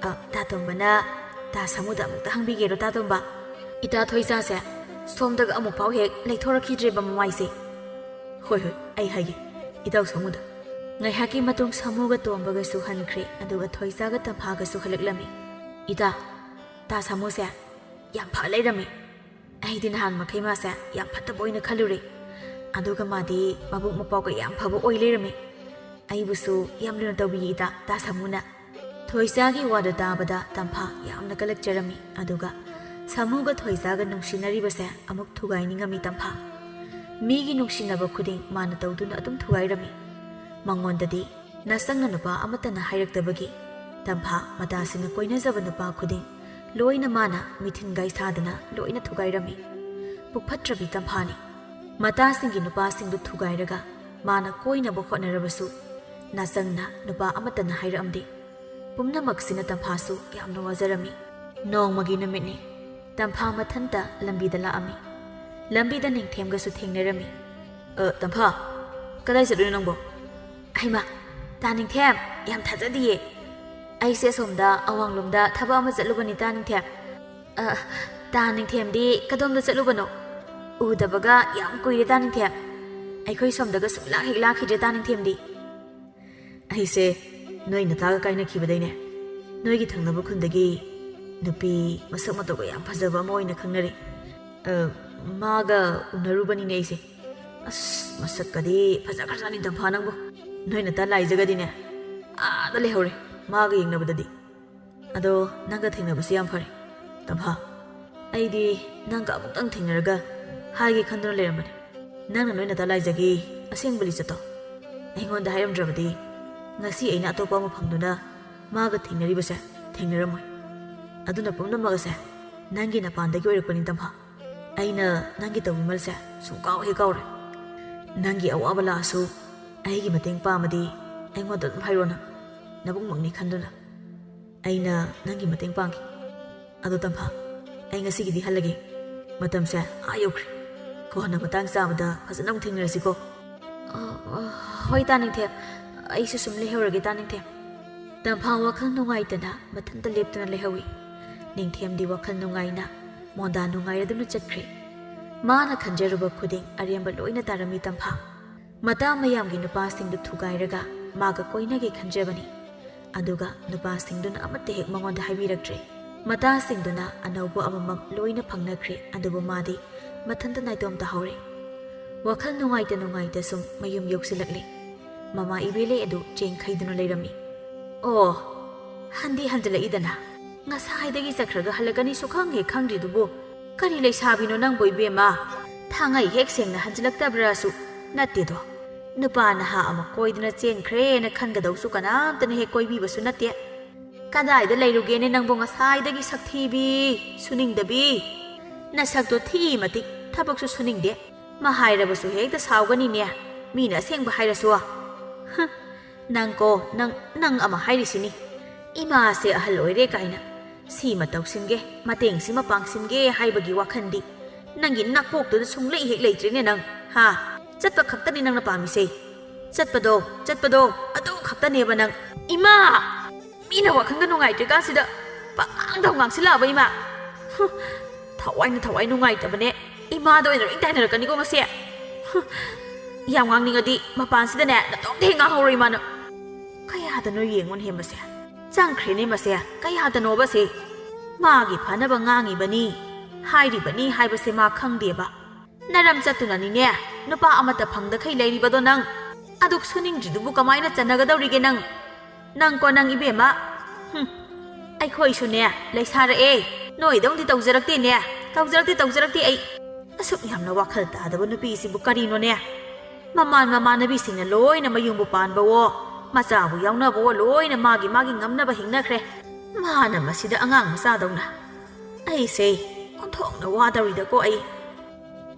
ꯑ, ꯇꯥ ꯇꯣꯝꯕꯅ ꯇꯥ ꯁꯥꯃꯨꯗ ꯑꯃꯨꯛꯇ ꯍꯪꯕꯤꯒꯦꯔꯣ, ꯇꯥ ꯇꯣꯝꯕ? ꯏꯇꯥ ꯊꯣꯏꯖꯥꯁꯦ ꯁꯣꯝꯗꯒ ꯑꯃꯨꯛ ꯐꯥꯎ ꯍꯦꯛ ꯂꯩꯊꯣꯔꯛꯈꯤꯗ꯭ꯔꯦꯕ ꯃꯃꯥꯏꯁꯦ꯫ ꯍꯣꯏ, ꯍꯣꯏ, ꯑꯩ ꯍꯥꯏꯒꯦ ꯏꯇꯥꯎ ꯁꯥꯃꯨꯗ꯫ ꯉꯥꯏꯍꯥꯛꯀꯤ ꯃꯇꯨꯡ ꯁꯥꯃꯨꯒ ꯇꯣꯝꯕꯒꯁꯨ ꯍꯟꯈ꯭ꯔꯦ, ꯑꯗꯨꯒ ꯊꯣꯏꯖꯥꯒ ꯇꯝꯐꯥꯒꯁꯨ ꯍꯜꯂꯛꯂꯝꯃꯤ꯫ ꯏꯇꯥ, ꯇꯥ ꯁꯥꯃꯨꯁꯦ ꯌꯥꯝ ꯐ ꯂꯩꯔꯝꯃꯤ꯫ ꯑꯩꯗꯤ ꯅꯍꯥꯟ ꯃꯈꯩ ꯃꯥꯁꯦ ꯌꯥꯝ ꯐꯠꯇꯕ ꯑꯣꯏꯅ ꯈꯜꯂꯨꯔꯦ, ꯑꯗꯨꯒ ꯃꯥꯗꯤ ꯃꯕꯨꯛ ꯃꯄꯥꯎꯒ ꯌꯥꯝ ꯐꯕ ꯑꯣꯏ ꯂꯩꯔꯝꯃꯤ꯫ ꯑꯩꯕꯨꯁꯨ ꯌꯥꯝ ꯂꯨꯅ ꯇꯧꯕꯤꯌꯦ ꯏꯇꯥ, ꯇꯥ ꯁꯥꯃꯨꯅ꯫ ꯊꯣꯏꯖꯥꯒꯤ ꯋꯥꯗꯨ ꯇꯥꯕꯗ ꯇꯝꯐꯥ ꯌꯥꯝꯅ ꯀꯂꯛꯆꯔꯝꯃꯤ, ꯑꯗꯨꯒ ꯁꯥꯃꯨꯒ ꯊꯣꯏꯖꯥꯒ ꯅꯨꯡꯁꯤꯅꯔꯤꯕꯁꯦ ꯑꯃꯨꯛ ꯊꯨꯒꯥꯏꯅꯤꯡꯉꯝꯃꯤ ꯇꯝꯐꯥ꯫ ꯃꯤꯒꯤ ꯅꯨꯡꯁꯤꯅꯕ ꯈꯨꯗꯤꯡ ꯃꯥꯅ ꯇꯧꯗꯨꯅ ꯑꯗꯨꯝ ꯊꯨꯒꯥꯏꯔꯝꯃꯤ꯫ ꯃꯉꯣꯟꯗꯗꯤ ꯅꯁꯪꯅ ꯅꯨꯄꯥ ꯑꯃꯠꯇꯅ ꯍꯥꯏꯔꯛꯇꯕꯒꯤ ꯇꯝꯐꯥ ꯃꯇꯥꯁꯤꯡꯅ ꯀꯣꯏꯅꯖꯕ ꯅꯨꯄꯥ ꯈꯨꯗꯤꯡ ꯂꯣꯏꯅ ꯃꯥꯅ ꯃꯤꯊꯤꯟꯒꯥꯏ ꯁꯥꯗꯅ ꯂꯣꯏꯅ ꯊꯨꯒꯥꯏꯔꯝꯃꯤ꯫ ꯄꯨꯛꯐꯠꯇ꯭ꯔꯕꯤ ꯇꯝꯐꯥꯅꯤ꯫ ꯃꯇꯥꯁꯤꯡꯒꯤ ꯅꯨꯄꯥꯁꯤꯡꯗꯨ ꯊꯨꯒꯥꯏꯔꯒ ꯃꯥꯅ ꯀꯣꯏꯅꯕ ꯍꯣꯠꯅꯔꯕꯁꯨ ꯅꯁꯪꯅ ꯅꯨꯄꯥ ꯑꯃꯠꯇꯅ ꯍꯥꯏꯔꯛꯑꯝꯗꯦ꯫ ꯄꯨꯝꯅꯃꯛꯁꯤꯅ ꯇꯝꯐꯥꯁꯨ ꯌꯥꯝꯅ ꯋꯥꯖꯔꯝꯃꯤ꯫ ꯅꯣꯡꯃꯒꯤ ꯅꯨꯃꯤꯠꯅꯤ꯫ ꯇꯝꯐꯥ ꯃꯊꯟꯇ ꯂꯝꯕꯤꯗ ꯂꯥꯛꯑꯝꯃꯤ꯫ ꯂꯝꯕꯤꯗ ꯅꯤꯡꯊꯦꯝꯒꯁꯨ ꯊꯦꯡꯅꯔꯝꯃꯤ꯫ "ꯑ, ꯇꯝꯐꯥ, ꯀꯗꯥꯏ ꯆꯠꯂꯨꯏꯅꯣ ꯅꯪꯕꯣ?" "ꯍꯩꯃꯥ, ꯇꯥ ꯅꯤꯡꯊꯦꯝ, ꯌꯥꯝ ꯊꯥꯖꯗꯤꯌꯦ꯫ ꯑꯩꯁꯦ ꯑꯁꯣꯝꯗ ꯑꯋꯥꯡꯂꯣꯝꯗ ꯊꯕꯛ ꯑꯃ ꯆꯠꯂꯨꯕꯅꯤ, ꯇꯥ ꯅꯤꯡꯊꯦꯝ꯫ ꯑ, ꯇꯥ ꯅꯤꯡꯊꯦꯝꯗꯤ ꯀꯗꯣꯝꯗ ꯆꯠꯂꯨꯕꯅꯣ? ꯎꯗꯕꯒ ꯌꯥꯝ ꯀꯨꯏꯔꯦ, ꯇꯥ ꯅꯤꯡꯊꯦꯝ꯫ ꯑꯩꯈꯣꯏ ꯁꯣꯝꯗꯒ ꯁꯨꯡꯂꯥꯛ ꯍꯦꯛ ꯂꯥꯛꯈꯤꯗ꯭ꯔꯦ, ꯇꯥ ꯅꯤꯡꯊꯦꯝꯗꯤ꯫" "ꯑꯩꯁꯦ ꯅꯣꯏ ꯅꯇꯥꯒ ꯀꯥꯏꯅꯈꯤꯕꯗꯩꯅꯦ, ꯅꯣꯏꯒꯤ ꯊꯪꯅꯕ ꯈꯨꯟꯗꯒꯤ ꯅꯨꯄꯤ ꯃꯁꯛ ꯃꯇꯧꯒ ꯌꯥꯝ ꯐꯖꯕ ꯑꯃ ꯑꯣꯏꯅ ꯈꯪꯅꯔꯦ꯫ ꯑ, ꯃꯥꯒ ꯎꯅꯔꯨꯕꯅꯤꯅꯦ ꯑꯩꯁꯦ꯫ ꯑꯁ, ꯃꯁꯛꯀꯗꯤ ꯐꯖꯈ꯭ꯔꯖꯥꯠꯅꯤ ꯇꯝꯐꯥ ꯅꯪꯕꯨ꯫ ꯅꯣꯏ ꯅꯇꯥ ꯂꯥꯏꯖꯒꯗꯤꯅꯦ, ꯑꯥꯗ ꯂꯩꯍꯧꯔꯦ ꯃꯥꯒ ꯌꯦꯡꯅꯕꯗꯗꯤ꯫ ꯑꯗꯣ ꯅꯪꯒ ꯊꯦꯡꯅꯕꯁꯦ ꯌꯥꯝ ꯐꯔꯦ ꯇꯝꯐꯥ꯫ ꯑꯩꯗꯤ ꯅꯪꯒ ꯑꯃꯨꯛꯇꯪ ꯊꯦꯡꯅꯔꯒ ꯍꯥꯏꯒꯦ ꯈꯟꯗꯨꯅ ꯂꯩꯔꯝꯕꯅꯦ꯫ ꯅꯪꯅ ꯅꯣꯏ ꯅꯇꯥ ꯂꯥꯏꯖꯒꯤ ꯑꯁꯦꯡꯕ ꯂꯤꯆꯠꯇꯣ ꯑꯩꯉꯣꯟꯗ ꯍꯥꯏꯔꯝꯗ꯭ꯔꯕꯗꯤ ꯉꯁꯤ ꯑꯩꯅ ꯑꯇꯣꯞꯄ ꯑꯃ ꯐꯪꯗꯨꯅ ꯃꯥꯒ ꯊꯦꯡꯅꯔꯤꯕꯁꯦ ꯊꯦꯡꯅꯔꯝꯃꯣꯏ꯫ ꯑꯗꯨꯅ ꯄꯨꯝꯅꯃꯛ ꯑꯁꯦ ꯅꯪꯒꯤ ꯅꯄꯥꯟꯗꯒꯤ ꯑꯣꯏꯔꯛꯄꯅꯤ, ꯇꯝꯐꯥ꯫ ꯑꯩꯅ ꯅꯪꯒꯤ ꯇꯧꯕꯤꯃꯜꯁꯦ ꯁꯨꯡꯀꯥꯎ ꯍꯦꯛ ꯀꯥꯎꯔꯣꯏ꯫ ꯅꯪꯒꯤ ꯑꯋꯥꯕ ꯂꯥꯛꯑꯁꯨ, ꯑꯩꯒꯤ ꯃꯇꯦꯡ ꯄꯥꯝꯃꯗꯤ ꯑꯩꯉꯣꯟꯗ ꯑꯗꯨꯝ ꯍꯥꯏꯔꯣ ꯅꯪ, ꯅꯕꯨꯡꯃꯛꯅꯤ ꯈꯟꯗꯨꯅ꯫ ꯑꯩꯅ ꯅꯪꯒꯤ ꯃꯇꯦꯡ ꯄꯥꯡꯒꯦ꯫ ꯑꯗꯣ ꯇꯝꯐꯥ, ꯑꯩ ꯉꯁꯤꯒꯤꯗꯤ ꯍꯜꯂꯒꯦ꯫ ꯃꯇꯝꯁꯦ ꯑꯥ ꯌꯧꯈ꯭ꯔꯦ꯫ ꯀꯣꯟꯅ ꯃꯇꯥꯡ ꯆꯥꯕꯗ ꯐꯖꯅ ꯑꯃꯨꯛ ꯊꯦꯡꯅꯔꯁꯤꯀꯣ꯫ ꯑ, ꯑ, ꯍꯣꯏ ꯇꯥ ꯅꯤꯡꯊꯦꯝ, ꯑꯩꯁꯨ ꯁꯨꯝ ꯂꯩꯍꯧꯔꯒꯦ ꯇꯥ ꯅꯤꯡꯊꯦꯝ꯫ ꯇꯝꯐꯥ ꯋꯥꯈꯜ ꯅꯨꯡꯉꯥꯏꯇꯅ ꯃꯊꯟꯇ ꯂꯦꯞꯇꯨꯅ ꯂꯩꯍꯧꯏ꯫ ꯅꯤꯡꯊꯦꯝꯗꯤ ꯋꯥꯈꯜ ꯅꯨꯡꯉꯥꯏꯅ ꯃꯣꯟꯗꯥ ꯅꯨꯡꯉꯥꯏꯔꯗꯨꯅ ꯆꯠꯈ꯭ꯔꯦ꯫ ꯃꯥꯅ ꯈꯟꯖꯔꯨꯕ ꯈꯨꯗꯤꯡ ꯑꯔꯦꯝꯕ ꯂꯣꯏꯅ ꯇꯥꯔꯝꯃꯤ ꯇꯝꯐꯥ꯫ ꯃꯇꯥ ꯃꯌꯥꯝꯒꯤ ꯅꯨꯄꯥꯁꯤꯡꯗꯨ ꯊꯨꯒꯥꯏꯔꯒ ꯃꯥꯒ ꯀꯣꯏꯅꯒꯦ ꯈꯟꯖꯕꯅꯤ꯫ ꯑꯗꯨꯒ ꯅꯨꯄꯥꯁꯤꯡꯗꯨꯅ ꯑꯃꯠꯇ ꯍꯦꯛ ꯃꯉꯣꯟꯗ ꯍꯥꯏꯕꯤꯔꯛꯇ꯭ꯔꯦ꯫ ꯃꯇꯥꯁꯤꯡꯗꯨꯅ ꯑꯅꯧꯕ ꯑꯃꯃꯝ ꯂꯣꯏꯅ ꯐꯪꯅꯈ꯭ꯔꯦ, ꯑꯗꯨꯕꯨ ꯃꯥꯗꯤ ꯃꯊꯟꯇ ꯅꯥꯏꯇꯣꯝ ꯇꯥꯍꯧꯔꯦ꯫ ꯋꯥꯈꯜ ꯅꯨꯡꯉꯥꯏꯇ ꯅꯨꯡꯉꯥꯏꯇ ꯁꯨꯝ ꯃꯌꯨꯝ ꯌꯧꯁꯤꯜꯂꯛꯂꯦ꯫ ꯃꯃꯥ ꯏꯕꯦꯂꯩ ꯑꯗꯨ ꯆꯦꯡ ꯈꯩꯗꯨꯅ ꯂꯩꯔꯝꯃꯤ꯫ "ꯑꯣ, ꯍꯟꯗꯤ ꯍꯟꯖꯤꯜꯂꯛꯏꯗꯅ꯫ ꯉꯁꯥꯏꯗꯒꯤ ꯆꯠꯈ꯭ꯔꯒ ꯍꯜꯂꯛꯀꯅꯤꯁꯨ ꯈꯪ ꯍꯦꯛ ꯈꯪꯗ꯭ꯔꯤꯗꯨꯕꯨ꯫ ꯀꯔꯤ ꯂꯩꯁꯥꯕꯤꯅꯣ ꯅꯪꯕꯨ ꯏꯕꯦꯝꯃ? ꯊꯥꯡꯉꯩ ꯍꯦꯛ ꯁꯦꯡꯅ ꯍꯟꯖꯤꯜꯂꯛꯇꯕ꯭ꯔꯥꯁꯨ ꯅꯠꯇꯦꯗꯣ꯫ ꯅꯨꯄꯥ ꯅꯍꯥ ꯑꯃ ꯀꯣꯏꯗꯅ ꯆꯦꯟꯈ꯭ꯔꯦꯅ ꯈꯟꯒꯗꯧꯁꯨ ꯀꯅꯥꯝꯇꯅ ꯍꯦꯛ ꯀꯣꯏꯕꯤꯕꯁꯨ ꯅꯠꯇꯦ꯫ ꯀꯗꯥꯏꯗ ꯂꯩꯔꯨꯒꯦꯅꯦ ꯅꯪꯕꯨ ꯉꯁꯥꯏꯗꯒꯤ ꯁꯛꯊꯤꯕꯤ, ꯁꯨꯅꯤꯡꯗꯕꯤ? ꯅꯁꯛꯇꯣ ꯊꯤ ꯃꯇꯤꯛ, ꯊꯕꯛꯁꯨ ꯁꯨꯅꯤꯡꯗꯦ꯫ ꯃꯍꯥꯏꯔꯕꯁꯨ ꯍꯦꯛꯇ ꯁꯥꯎꯒꯅꯤꯅꯦ, ꯃꯤꯅ ꯑꯁꯦꯡꯕ ꯍꯥꯏꯔꯁꯨ꯫ ꯍ, ꯅꯪꯀꯣ, ꯅꯪ, ꯅꯪ ꯑꯃ ꯍꯥꯏꯔꯤꯁꯤꯅꯤ꯫ ꯏꯃꯥꯁꯦ ꯑꯍꯜ ꯑꯣꯏꯔꯦ ꯀꯥꯏꯅ ꯁꯤꯃ ꯇꯧꯁꯤꯟꯒꯦ, ꯃꯇꯦꯡꯁꯤꯃ ꯄꯥꯡꯁꯤꯟꯒꯦ ꯍꯥꯏꯕꯒꯤ ꯋꯥꯈꯜꯗꯤ ꯅꯪꯒꯤ ꯅꯀꯣꯛꯇꯨꯗ ꯁꯨꯡꯂꯩ ꯍꯦꯛ ꯂꯩꯇ꯭ꯔꯦꯅꯦ ꯅꯪ, ꯍꯥ? ꯆꯠꯄ ꯈꯛꯇꯅꯤ ꯅꯪꯅ ꯄꯥꯝꯃꯤꯁꯦ꯫ ꯆꯠꯄꯗꯣ, ꯆꯠꯄꯗꯣ, ꯑꯗꯨ ꯈꯛꯇꯅꯦꯕ ꯅꯪ꯫ ꯏꯃꯥ! ꯃꯤꯅ ꯋꯥꯈꯜꯒ ꯅꯨꯡꯉꯥꯏꯇ꯭ꯔꯤꯀꯥꯟꯁꯤꯗ ꯄꯉꯥꯡꯗ ꯉꯥꯡꯁꯤꯜꯂꯛꯑꯕ ꯏꯃꯥ꯫ ꯍꯨꯝ, ꯊꯋꯥꯏꯅ ꯊꯋꯥꯏ ꯅꯨꯡꯉꯥꯏꯇꯕꯅꯦ꯫ ꯏꯃꯥꯗ ꯑꯣꯏꯅ ꯂꯣꯏ ꯇꯥꯏꯅꯔꯛꯀꯅꯤꯀꯣ ꯉꯁꯤ꯫ ꯍꯨꯝ, ꯌꯥꯝ ꯉꯥꯡꯅꯤꯡꯉꯗꯤ ꯃꯄꯥꯟꯁꯤꯗꯅꯦ ꯅꯇꯣꯝꯇ ꯍꯦꯛ ꯉꯥꯡꯍꯧꯔꯣ ꯏꯃꯥꯅ꯫ ꯀꯌꯥꯗꯅꯣ ꯌꯦꯡꯉꯨꯅꯦ ꯃꯁꯦ꯫ ꯆꯪꯈ꯭ꯔꯦꯅꯦ ꯃꯁꯦ꯫ ꯀꯌꯥꯗꯅꯣꯕ ꯁꯦ꯫ ꯃꯥꯒꯤ ꯐꯅꯕ ꯉꯥꯡꯉꯤꯕꯅꯤ, ꯍꯥꯏꯔꯤꯕꯅꯤ ꯍꯥꯏꯕꯁꯦ ꯃꯥ ꯈꯪꯗꯦꯕ꯫ ꯅꯔꯝ ꯆꯠꯇꯨꯅꯅꯤꯅꯦ ꯅꯨꯄꯥ ꯑꯃꯠꯇ ꯐꯪꯗꯈꯩ ꯂꯩꯔꯤꯕꯗꯣ ꯅꯪ꯫ ꯑꯗꯨꯛ ꯁꯨꯅꯤꯡꯗ꯭ꯔꯤꯗꯨꯕꯨ ꯀꯃꯥꯏꯅ ꯆꯟꯅꯒꯗꯧꯔꯤꯒꯦ ꯅꯪ? ꯅꯪꯀꯣ ꯅꯪ ꯏꯕꯦꯝꯃ꯫ ꯍꯨꯝ, ꯑꯩꯈꯣꯏꯁꯨꯅꯦ ꯂꯩꯁꯥꯔꯛꯑꯦ, ꯅꯣꯏꯗꯧꯗꯤ ꯇꯧꯖꯔꯛꯇꯦꯅꯦ꯫ ꯇꯧꯖꯔꯛꯇꯦ, ꯇꯧꯖꯔꯛꯇꯦ ꯑꯩ꯫ ꯑꯁꯨꯛ ꯌꯥꯝꯅ ꯋꯥꯈꯜ ꯇꯥꯗꯕ ꯅꯨꯄꯤꯁꯤꯕꯨ ꯀꯔꯤꯅꯣꯅꯦ? ꯃꯃꯥꯟ ꯃꯃꯥꯟꯅꯕꯤꯁꯤꯡꯅ ꯂꯣꯏꯅ ꯃꯌꯨꯝꯕꯨ ꯄꯥꯟꯕꯋꯣ, ꯃꯆꯥꯕꯨ ꯌꯥꯎꯅꯕꯣ ꯂꯣꯏꯅ ꯃꯥꯒꯤ ꯃꯥꯒꯤ ꯉꯝꯅꯕ ꯍꯤꯡꯅꯈ꯭ꯔꯦ꯫ ꯃꯥꯅ ꯃꯁꯤꯗ ꯑꯉꯥꯡ ꯃꯆꯥꯗꯧꯅ꯫ ꯑꯩꯁꯦ ꯑꯣꯟꯊꯣꯛꯅ ꯋꯥꯗꯧꯔꯤꯗꯀꯣ ꯑꯩ꯫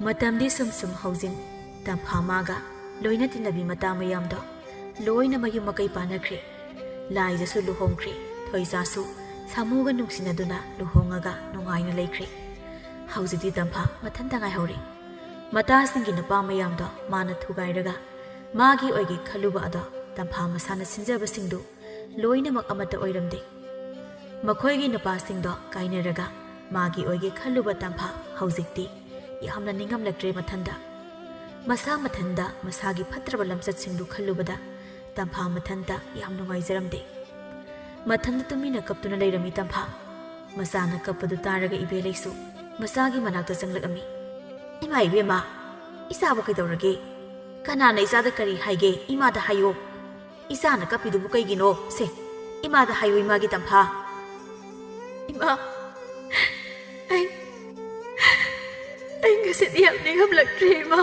ꯃꯇꯝꯗꯤ ꯁꯨꯝ ꯁꯨꯝ ꯍꯧꯖꯤꯟ꯫ ꯇꯝꯐꯥ ꯃꯥꯒ ꯂꯣꯏꯅ ꯇꯤꯟꯅꯕꯤ ꯃꯇꯥ ꯃꯌꯥꯝꯗꯣ ꯂꯣꯏꯅ ꯃꯌꯨꯝ ꯃꯀꯩ ꯄꯥꯟꯅꯈ꯭ꯔꯦ꯫ ꯂꯥꯏꯖꯁꯨ ꯂꯨꯍꯣꯡꯈ꯭ꯔꯦ꯫ ꯊꯣꯏꯖꯥꯁꯨ ꯁꯥꯃꯨꯒ ꯅꯨꯡꯁꯤꯅꯗꯨꯅ ꯂꯨꯍꯣꯡꯉꯒ ꯅꯨꯡꯉꯥꯏꯅ ꯂꯩꯈ꯭ꯔꯦ꯫ ꯍꯧꯖꯤꯛꯇꯤ ꯇꯝꯐꯥ ꯃꯊꯟꯇ ꯉꯥꯏꯍꯧꯔꯦ꯫ ꯃꯇꯥꯁꯤꯡꯒꯤ ꯅꯨꯄꯥ ꯃꯌꯥꯝꯗꯣ ꯃꯥꯅ ꯊꯨꯒꯥꯏꯔꯒ ꯃꯥꯒꯤ ꯑꯣꯏꯒꯦ ꯈꯜꯂꯨꯕ ꯑꯗꯣ ꯇꯝꯐꯥ ꯃꯁꯥꯅ ꯁꯤꯟꯖꯕꯁꯤꯡꯗꯨ ꯂꯣꯏꯅꯃꯛ ꯑꯃꯠꯇ ꯑꯣꯏꯔꯝꯗꯦ꯫ ꯃꯈꯣꯏꯒꯤ ꯅꯨꯄꯥꯁꯤꯡꯗꯣ ꯀꯥꯏꯅꯔꯒ ꯃꯥꯒꯤ ꯑꯣꯏꯒꯦ ꯈꯜꯂꯨꯕ ꯇꯝꯐꯥ ꯍꯧꯖꯤꯛꯇꯤ ꯌꯥꯝꯅ ꯅꯤꯡꯉꯝꯂꯛꯇ꯭ꯔꯦ ꯃꯊꯟꯗ꯫ ꯃꯁꯥ ꯃꯊꯟꯗ ꯃꯁꯥꯒꯤ ꯐꯠꯇ꯭ꯔꯕ ꯂꯝꯆꯠꯁꯤꯡꯗꯨ ꯈꯜꯂꯨꯕꯗ ꯇꯝꯐꯥ ꯃꯊꯟꯇ ꯌꯥꯝ ꯅꯨꯡꯉꯥꯏꯖꯔꯝꯗꯦ꯫ ꯃꯊꯟꯗ ꯇꯨꯃꯤꯟꯅ ꯀꯞꯇꯨꯅ ꯂꯩꯔꯝꯃꯤ ꯇꯝꯐꯥ꯫ ꯃꯆꯥꯅ ꯀꯞꯄꯗꯨ ꯇꯥꯔꯒ ꯏꯕꯦꯂꯩꯁꯨ ꯃꯆꯥꯒꯤ ꯃꯅꯥꯛꯇ ꯆꯪꯂꯛꯑꯝꯃꯤ꯫ "ꯏꯃꯥ, ꯏꯕꯦꯝꯃ, ꯏꯆꯥꯕꯨ ꯀꯩꯗꯧꯔꯒꯦ? ꯀꯅꯥꯅ ꯏꯆꯥꯗ ꯀꯔꯤ ꯍꯥꯏꯒꯦ? ꯏꯃꯥꯗ ꯍꯥꯏꯌꯣ꯫ ꯏꯆꯥꯅ ꯀꯞꯄꯤꯗꯨꯕꯨ ꯀꯩꯒꯤꯅꯣ? ꯁꯦ, ꯏꯃꯥꯗ ꯍꯥꯏꯌꯨ, ꯏꯃꯥꯒꯤ ꯇꯝꯐꯥ꯫" "ꯏꯃꯥ, ꯑꯩ, ꯑꯩ ꯉꯁꯤꯗꯤ ꯌꯥꯝ ꯅꯤꯡꯉꯝꯂꯛꯇ꯭ꯔꯦ, ꯏꯃꯥ꯫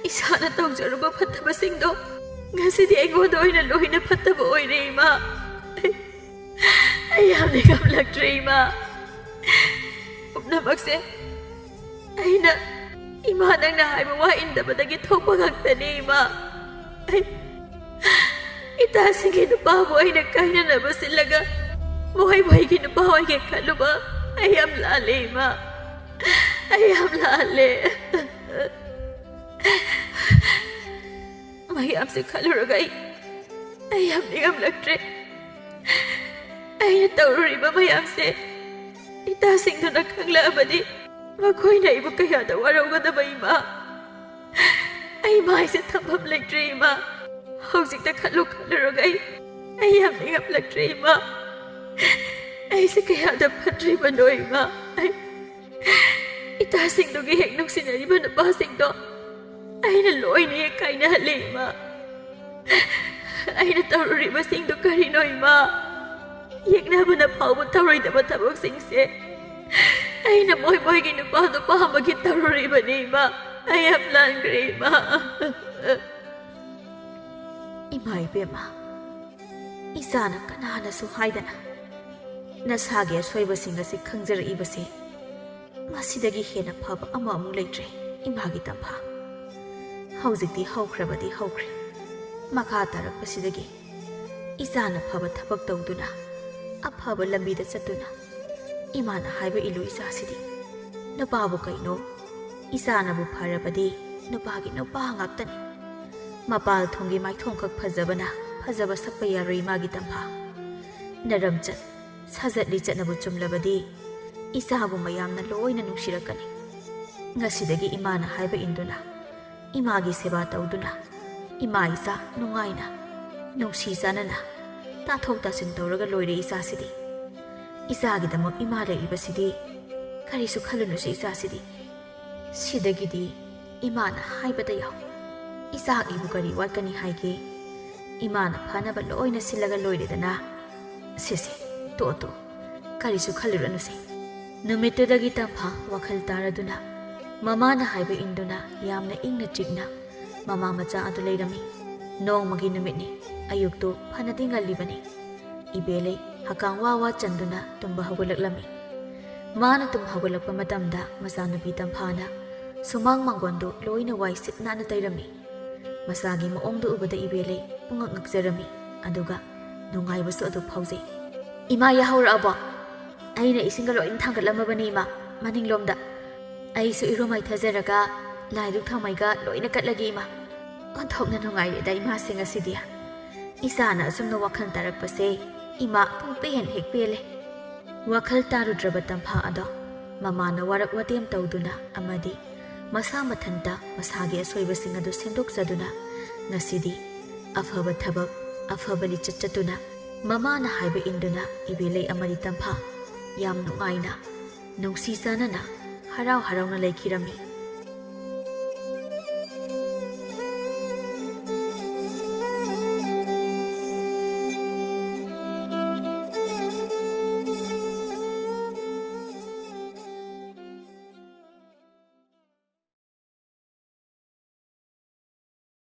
ꯏꯁꯥꯅ ꯇꯧꯖꯔꯨꯕ ꯐꯠꯇꯕꯁꯤꯡꯗꯣ ꯉꯁꯤꯗꯤ ꯑꯩꯉꯣꯟꯗ ꯑꯣꯏꯅ ꯂꯣꯏꯅ ꯐꯠꯇꯕ ꯑꯣꯏꯔꯦ, ꯏꯃꯥ꯫ ꯑꯩ, ꯑꯩ ꯌꯥꯝ ꯅꯤꯡꯉꯝꯂꯛꯇ꯭ꯔꯦ, ꯏꯃꯥ꯫ ꯄꯨꯝꯅꯃꯛꯁꯦ ꯑꯩꯅ, ꯏꯃꯥ, ꯅꯪꯅ ꯍꯥꯏꯕ ꯋꯥ ꯏꯟꯗꯕꯗꯒꯤ ꯊꯣꯛꯄ ꯉꯥꯛꯇꯅꯤ, ꯏꯃꯥ꯫ ꯑꯩ ꯏꯇꯥꯁꯤꯡꯒꯤ ꯅꯨꯄꯥꯕꯨ ꯑꯩꯅ ꯀꯥꯏꯅꯅꯕ ꯁꯤꯜꯂꯒ ꯃꯣꯏ ꯃꯣꯏꯒꯤ ꯅꯨꯄꯥ ꯑꯣꯏꯒꯦ ꯈꯜꯂꯨꯕ ꯑꯩ ꯌꯥꯝ ꯂꯥꯜꯂꯦ, ꯏꯃꯥ꯫ ꯑꯩ ꯌꯥꯝ ꯂꯥꯜꯂꯦ꯫" ꯃꯌꯥꯝꯁꯦ ꯈꯜꯂꯨꯔꯒ ꯑꯩ, ꯑꯩ ꯌꯥꯝ ꯅꯤꯡꯉꯝꯂꯛꯇ꯭ꯔꯦ꯫ ꯑꯩꯅ ꯇꯧꯔꯨꯔꯤꯕ ꯃꯌꯥꯝꯁꯦ ꯏꯇꯥꯁꯤꯡꯗꯨꯅ ꯈꯪꯂꯛꯑꯕꯗꯤ ꯃꯈꯣꯏꯅ ꯑꯩꯕꯨ ꯀꯌꯥꯗ ꯋꯥꯔꯧꯒꯗꯕ, ꯏꯃꯥ꯫ ꯑꯩ ꯃꯥꯏꯁꯦ ꯊꯝꯐꯝ ꯂꯩꯇ꯭ꯔꯦ, ꯏꯃꯥ꯫ ꯍꯧꯖꯤꯛꯇ ꯈꯜꯂꯨ ꯈꯜꯂꯨꯔꯒ ꯑꯩ, ꯑꯩ ꯌꯥꯝ ꯅꯤꯡꯉꯝꯂꯛꯇ꯭ꯔꯦ, ꯏꯃꯥ꯫ ꯑꯩꯁꯦ ꯀꯌꯥꯗ ꯐꯠꯇ꯭ꯔꯤꯕꯅꯣ, ꯏꯃꯥ꯫ ꯑꯩ, ꯏꯇꯥꯁꯤꯡꯗꯨꯒꯤ ꯍꯦꯛ ꯅꯨꯡꯁꯤꯅꯔꯤꯕ ꯅꯨꯄꯥꯁꯤꯡꯗꯣ ꯑꯩꯅ ꯂꯣꯏꯅ ꯍꯦꯛ ꯀꯥꯏꯅꯍꯜꯂꯦ, ꯏꯃꯥ꯫ ꯑꯩꯅ ꯇꯧꯔꯨꯔꯤꯕꯁꯤꯡꯗꯨ ꯀꯔꯤꯅꯣ, ꯏꯃꯥ? ꯌꯦꯛꯅꯕꯅ ꯐꯥꯎꯕ ꯇꯧꯔꯣꯏꯗꯕ ꯊꯕꯛꯁꯤꯡꯁꯦ ꯑꯩꯅ ꯃꯣꯏ ꯃꯣꯏꯒꯤ ꯅꯨꯄꯥꯗꯣ ꯄꯥꯝꯕꯒꯤ ꯇꯧꯔꯨꯔꯤꯕꯅꯤ, ꯏꯃꯥ꯫ ꯑꯩ ꯌꯥꯝ ꯂꯥꯟꯈ꯭ꯔꯦ, ꯏꯃꯥ꯫ ꯏꯃꯥ ꯏꯕꯦꯝꯃ, ꯏꯆꯥꯅ ꯀꯅꯥꯅꯁꯨ ꯍꯥꯏꯗꯅ ꯅꯁꯥꯒꯤ ꯑꯁꯣꯏꯕꯁꯤꯡ ꯑꯁꯤ ꯈꯪꯖꯔꯛꯏꯕꯁꯦ, ꯃꯁꯤꯗꯒꯤ ꯍꯦꯟꯅ ꯐꯕ ꯑꯃ ꯑꯃꯨꯛ ꯂꯩꯇ꯭ꯔꯦ, ꯏꯃꯥꯒꯤ ꯇꯝꯐꯥ꯫ ꯍꯧꯖꯤꯛꯇꯤ ꯍꯧꯈ꯭ꯔꯕꯗꯤ ꯍꯧꯈ꯭ꯔꯦ꯫ ꯃꯈꯥ ꯇꯥꯔꯛꯄꯁꯤꯗꯒꯤ ꯏꯆꯥꯅ ꯐꯕ ꯊꯕꯛ ꯇꯧꯗꯨꯅ, ꯑꯐꯕ ꯂꯝꯕꯤꯗ ꯆꯠꯇꯨꯅ, ꯏꯃꯥꯅ ꯍꯥꯏꯕ ꯏꯜꯂꯨ ꯏꯆꯥꯁꯤꯗꯤ꯫ ꯅꯨꯄꯥꯕꯨ ꯀꯩꯅꯣ, ꯏꯆꯥꯅꯕꯨ ꯐꯔꯕꯗꯤ ꯅꯨꯄꯥꯒꯤ ꯅꯨꯄꯥ ꯉꯥꯛꯇꯅꯤ꯫ ꯃꯄꯥꯜ ꯊꯣꯡꯒꯤ ꯃꯥꯏꯊꯣꯡꯈꯛ ꯐꯖꯕꯅ ꯐꯖꯕ ꯁꯛꯄ ꯌꯥꯔꯣꯏ, ꯏꯃꯥꯒꯤ ꯇꯝꯐꯥ꯫ ꯅꯔꯝꯆꯠ, ꯁꯥꯖꯠ ꯂꯤꯆꯠꯅꯕꯨ ꯆꯨꯝꯂꯕꯗꯤ ꯏꯆꯥꯕꯨ ꯃꯌꯥꯝꯅ ꯂꯣꯏꯅ ꯅꯨꯡꯁꯤꯔꯛꯀꯅꯤ꯫ ꯉꯁꯤꯗꯒꯤ ꯏꯃꯥꯅ ꯍꯥꯏꯕ ꯏꯟꯗꯨꯅ, ꯏꯃꯥꯒꯤ ꯁꯦꯕꯥ ꯇꯧꯗꯨꯅ, ꯏꯃꯥ ꯏꯆꯥ ꯅꯨꯡꯉꯥꯏꯅ, ꯅꯨꯡꯁꯤ ꯆꯥꯟꯅꯅ, ꯇꯥꯊꯣꯛ ꯇꯥꯁꯤꯟ ꯇꯧꯔꯒ ꯂꯣꯏꯔꯦ ꯏꯆꯥꯁꯤꯗꯤ꯫ ꯏꯆꯥꯒꯤꯗꯃꯛ ꯏꯃꯥ ꯂꯩꯔꯤꯕꯁꯤꯗꯤ ꯀꯔꯤꯁꯨ ꯈꯜꯂꯨꯅꯨꯁꯦ ꯏꯆꯥꯁꯤꯗꯤ꯫ ꯁꯤꯗꯒꯤꯗꯤ ꯏꯃꯥꯅ ꯍꯥꯏꯕꯗ ꯌꯥꯎ꯫ ꯏꯆꯥꯒꯤꯕꯨ ꯀꯔꯤ ꯋꯥꯠꯀꯅꯤ ꯍꯥꯏꯒꯦ? ꯏꯃꯥꯅ ꯐꯅꯕ ꯂꯣꯏꯅ ꯁꯤꯜꯂꯒ ꯂꯣꯏꯔꯦꯗꯅ꯫ ꯁꯦ ꯁꯦ, ꯇꯣꯛꯑꯣ ꯇꯣꯛꯑꯣ, ꯀꯔꯤꯁꯨ ꯈꯜꯂꯨꯔꯅꯨꯁꯦ꯫ ꯅꯨꯃꯤꯠꯇꯨꯗꯒꯤ ꯇꯝꯐꯥ ꯋꯥꯈꯜ ꯇꯥꯔꯗꯨꯅ, ꯃꯃꯥꯅ ꯍꯥꯏꯕ ꯏꯟꯗꯨꯅ ꯌꯥꯝꯅ ꯏꯪꯅ ꯆꯤꯛꯅ ꯃꯃꯥ ꯃꯆꯥ ꯑꯗꯨ ꯂꯩꯔꯝꯃꯤ꯫ ꯅꯣꯡꯃꯒꯤ ꯅꯨꯃꯤꯠꯅꯤ꯫ ꯑꯌꯨꯛꯇꯨ ꯐꯅꯗꯤ ꯉꯜꯂꯤꯕꯅꯤ꯫ ꯏꯕꯦꯂꯩ ꯍꯀꯥꯝ ꯋꯥ ꯋꯥ ꯆꯟꯗꯨꯅ ꯇꯨꯝꯕ ꯍꯧꯒꯠꯂꯛꯂꯝꯃꯤ꯫ ꯃꯥꯅ ꯇꯨꯝ ꯍꯧꯒꯠꯂꯛꯄ ꯃꯇꯝꯗ ꯃꯆꯥꯅꯨꯄꯤ ꯇꯝꯐꯥꯅ ꯁꯨꯃꯥꯡ ꯃꯥꯡꯒꯣꯟꯗꯨ ꯂꯣꯏꯅ ꯋꯥꯏ ꯁꯤꯠ ꯅꯥꯟꯅ ꯇꯩꯔꯝꯃꯤ꯫ ꯃꯆꯥꯒꯤ ꯃꯑꯣꯡꯗꯨ ꯎꯕꯗ ꯏꯕꯦꯂꯩ ꯄꯨꯡꯉꯛ ꯉꯛꯆꯔꯝꯃꯤ, ꯑꯗꯨꯒ ꯅꯨꯡꯉꯥꯏꯕꯁꯨ ꯑꯗꯨ ꯐꯥꯎꯖꯩ꯫ "ꯏꯃꯥ ꯌꯥꯍꯧꯔꯛꯑꯕꯣ? ꯑꯩꯅ ꯏꯁꯤꯡꯒ ꯂꯣꯏꯅ ꯊꯥꯡꯒꯠꯂꯝꯃꯕꯅꯤ, ꯏꯃꯥ, ꯃꯅꯤꯡꯂꯣꯝꯗ꯫ ꯑꯩꯁꯨ ꯏꯔꯨ ꯃꯥꯏꯊꯖꯔꯒ ꯂꯥꯏꯗꯨꯛ ꯊꯥꯎꯃꯩꯒ ꯂꯣꯏꯅ ꯀꯠꯂꯒꯦ, ꯏꯃꯥ꯫ ꯑꯣꯟꯊꯣꯛꯅ ꯅꯨꯡꯉꯥꯏꯔꯦꯗ ꯏꯃꯥꯁꯦ ꯉꯁꯤꯗꯤ꯫" ꯏꯆꯥꯅ ꯑꯁꯨꯝꯅ ꯋꯥꯈꯜ ꯇꯥꯔꯛꯄꯁꯦ ꯏꯃꯥ ꯄꯨꯡꯄꯦꯟ ꯍꯦꯛ ꯄꯦꯜꯂꯦ꯫ ꯋꯥꯈꯜ ꯇꯥꯔꯨꯗ꯭ꯔꯕ ꯇꯝꯐꯥ ꯑꯗꯣ ꯃꯃꯥꯅ ꯋꯥꯔꯛ ꯋꯥꯇꯦꯝ ꯇꯧꯗꯨꯅ ꯑꯃꯗꯤ ꯃꯁꯥ ꯃꯊꯟꯇ ꯃꯁꯥꯒꯤ ꯑꯁꯣꯏꯕꯁꯤꯡ ꯑꯗꯨ ꯁꯦꯝꯗꯣꯛꯆꯗꯨꯅ ꯉꯁꯤꯗꯤ ꯑꯐꯕ ꯊꯕꯛ, ꯑꯐꯕ ꯂꯤꯆꯠ ꯆꯠꯇꯨꯅ ꯃꯃꯥꯅ ꯍꯥꯏꯕ ꯏꯟꯗꯨꯅ ꯏꯕꯦꯂꯩ ꯑꯃꯗꯤ ꯇꯝꯐꯥ ꯌꯥꯝ ꯅꯨꯡꯉꯥꯏꯅ, ꯅꯨꯡꯁꯤ ꯆꯥꯟꯅꯅ, ꯍꯔꯥꯎ ꯍꯔꯥꯎꯅ ꯂꯩꯈꯤꯔꯝꯃꯤ꯫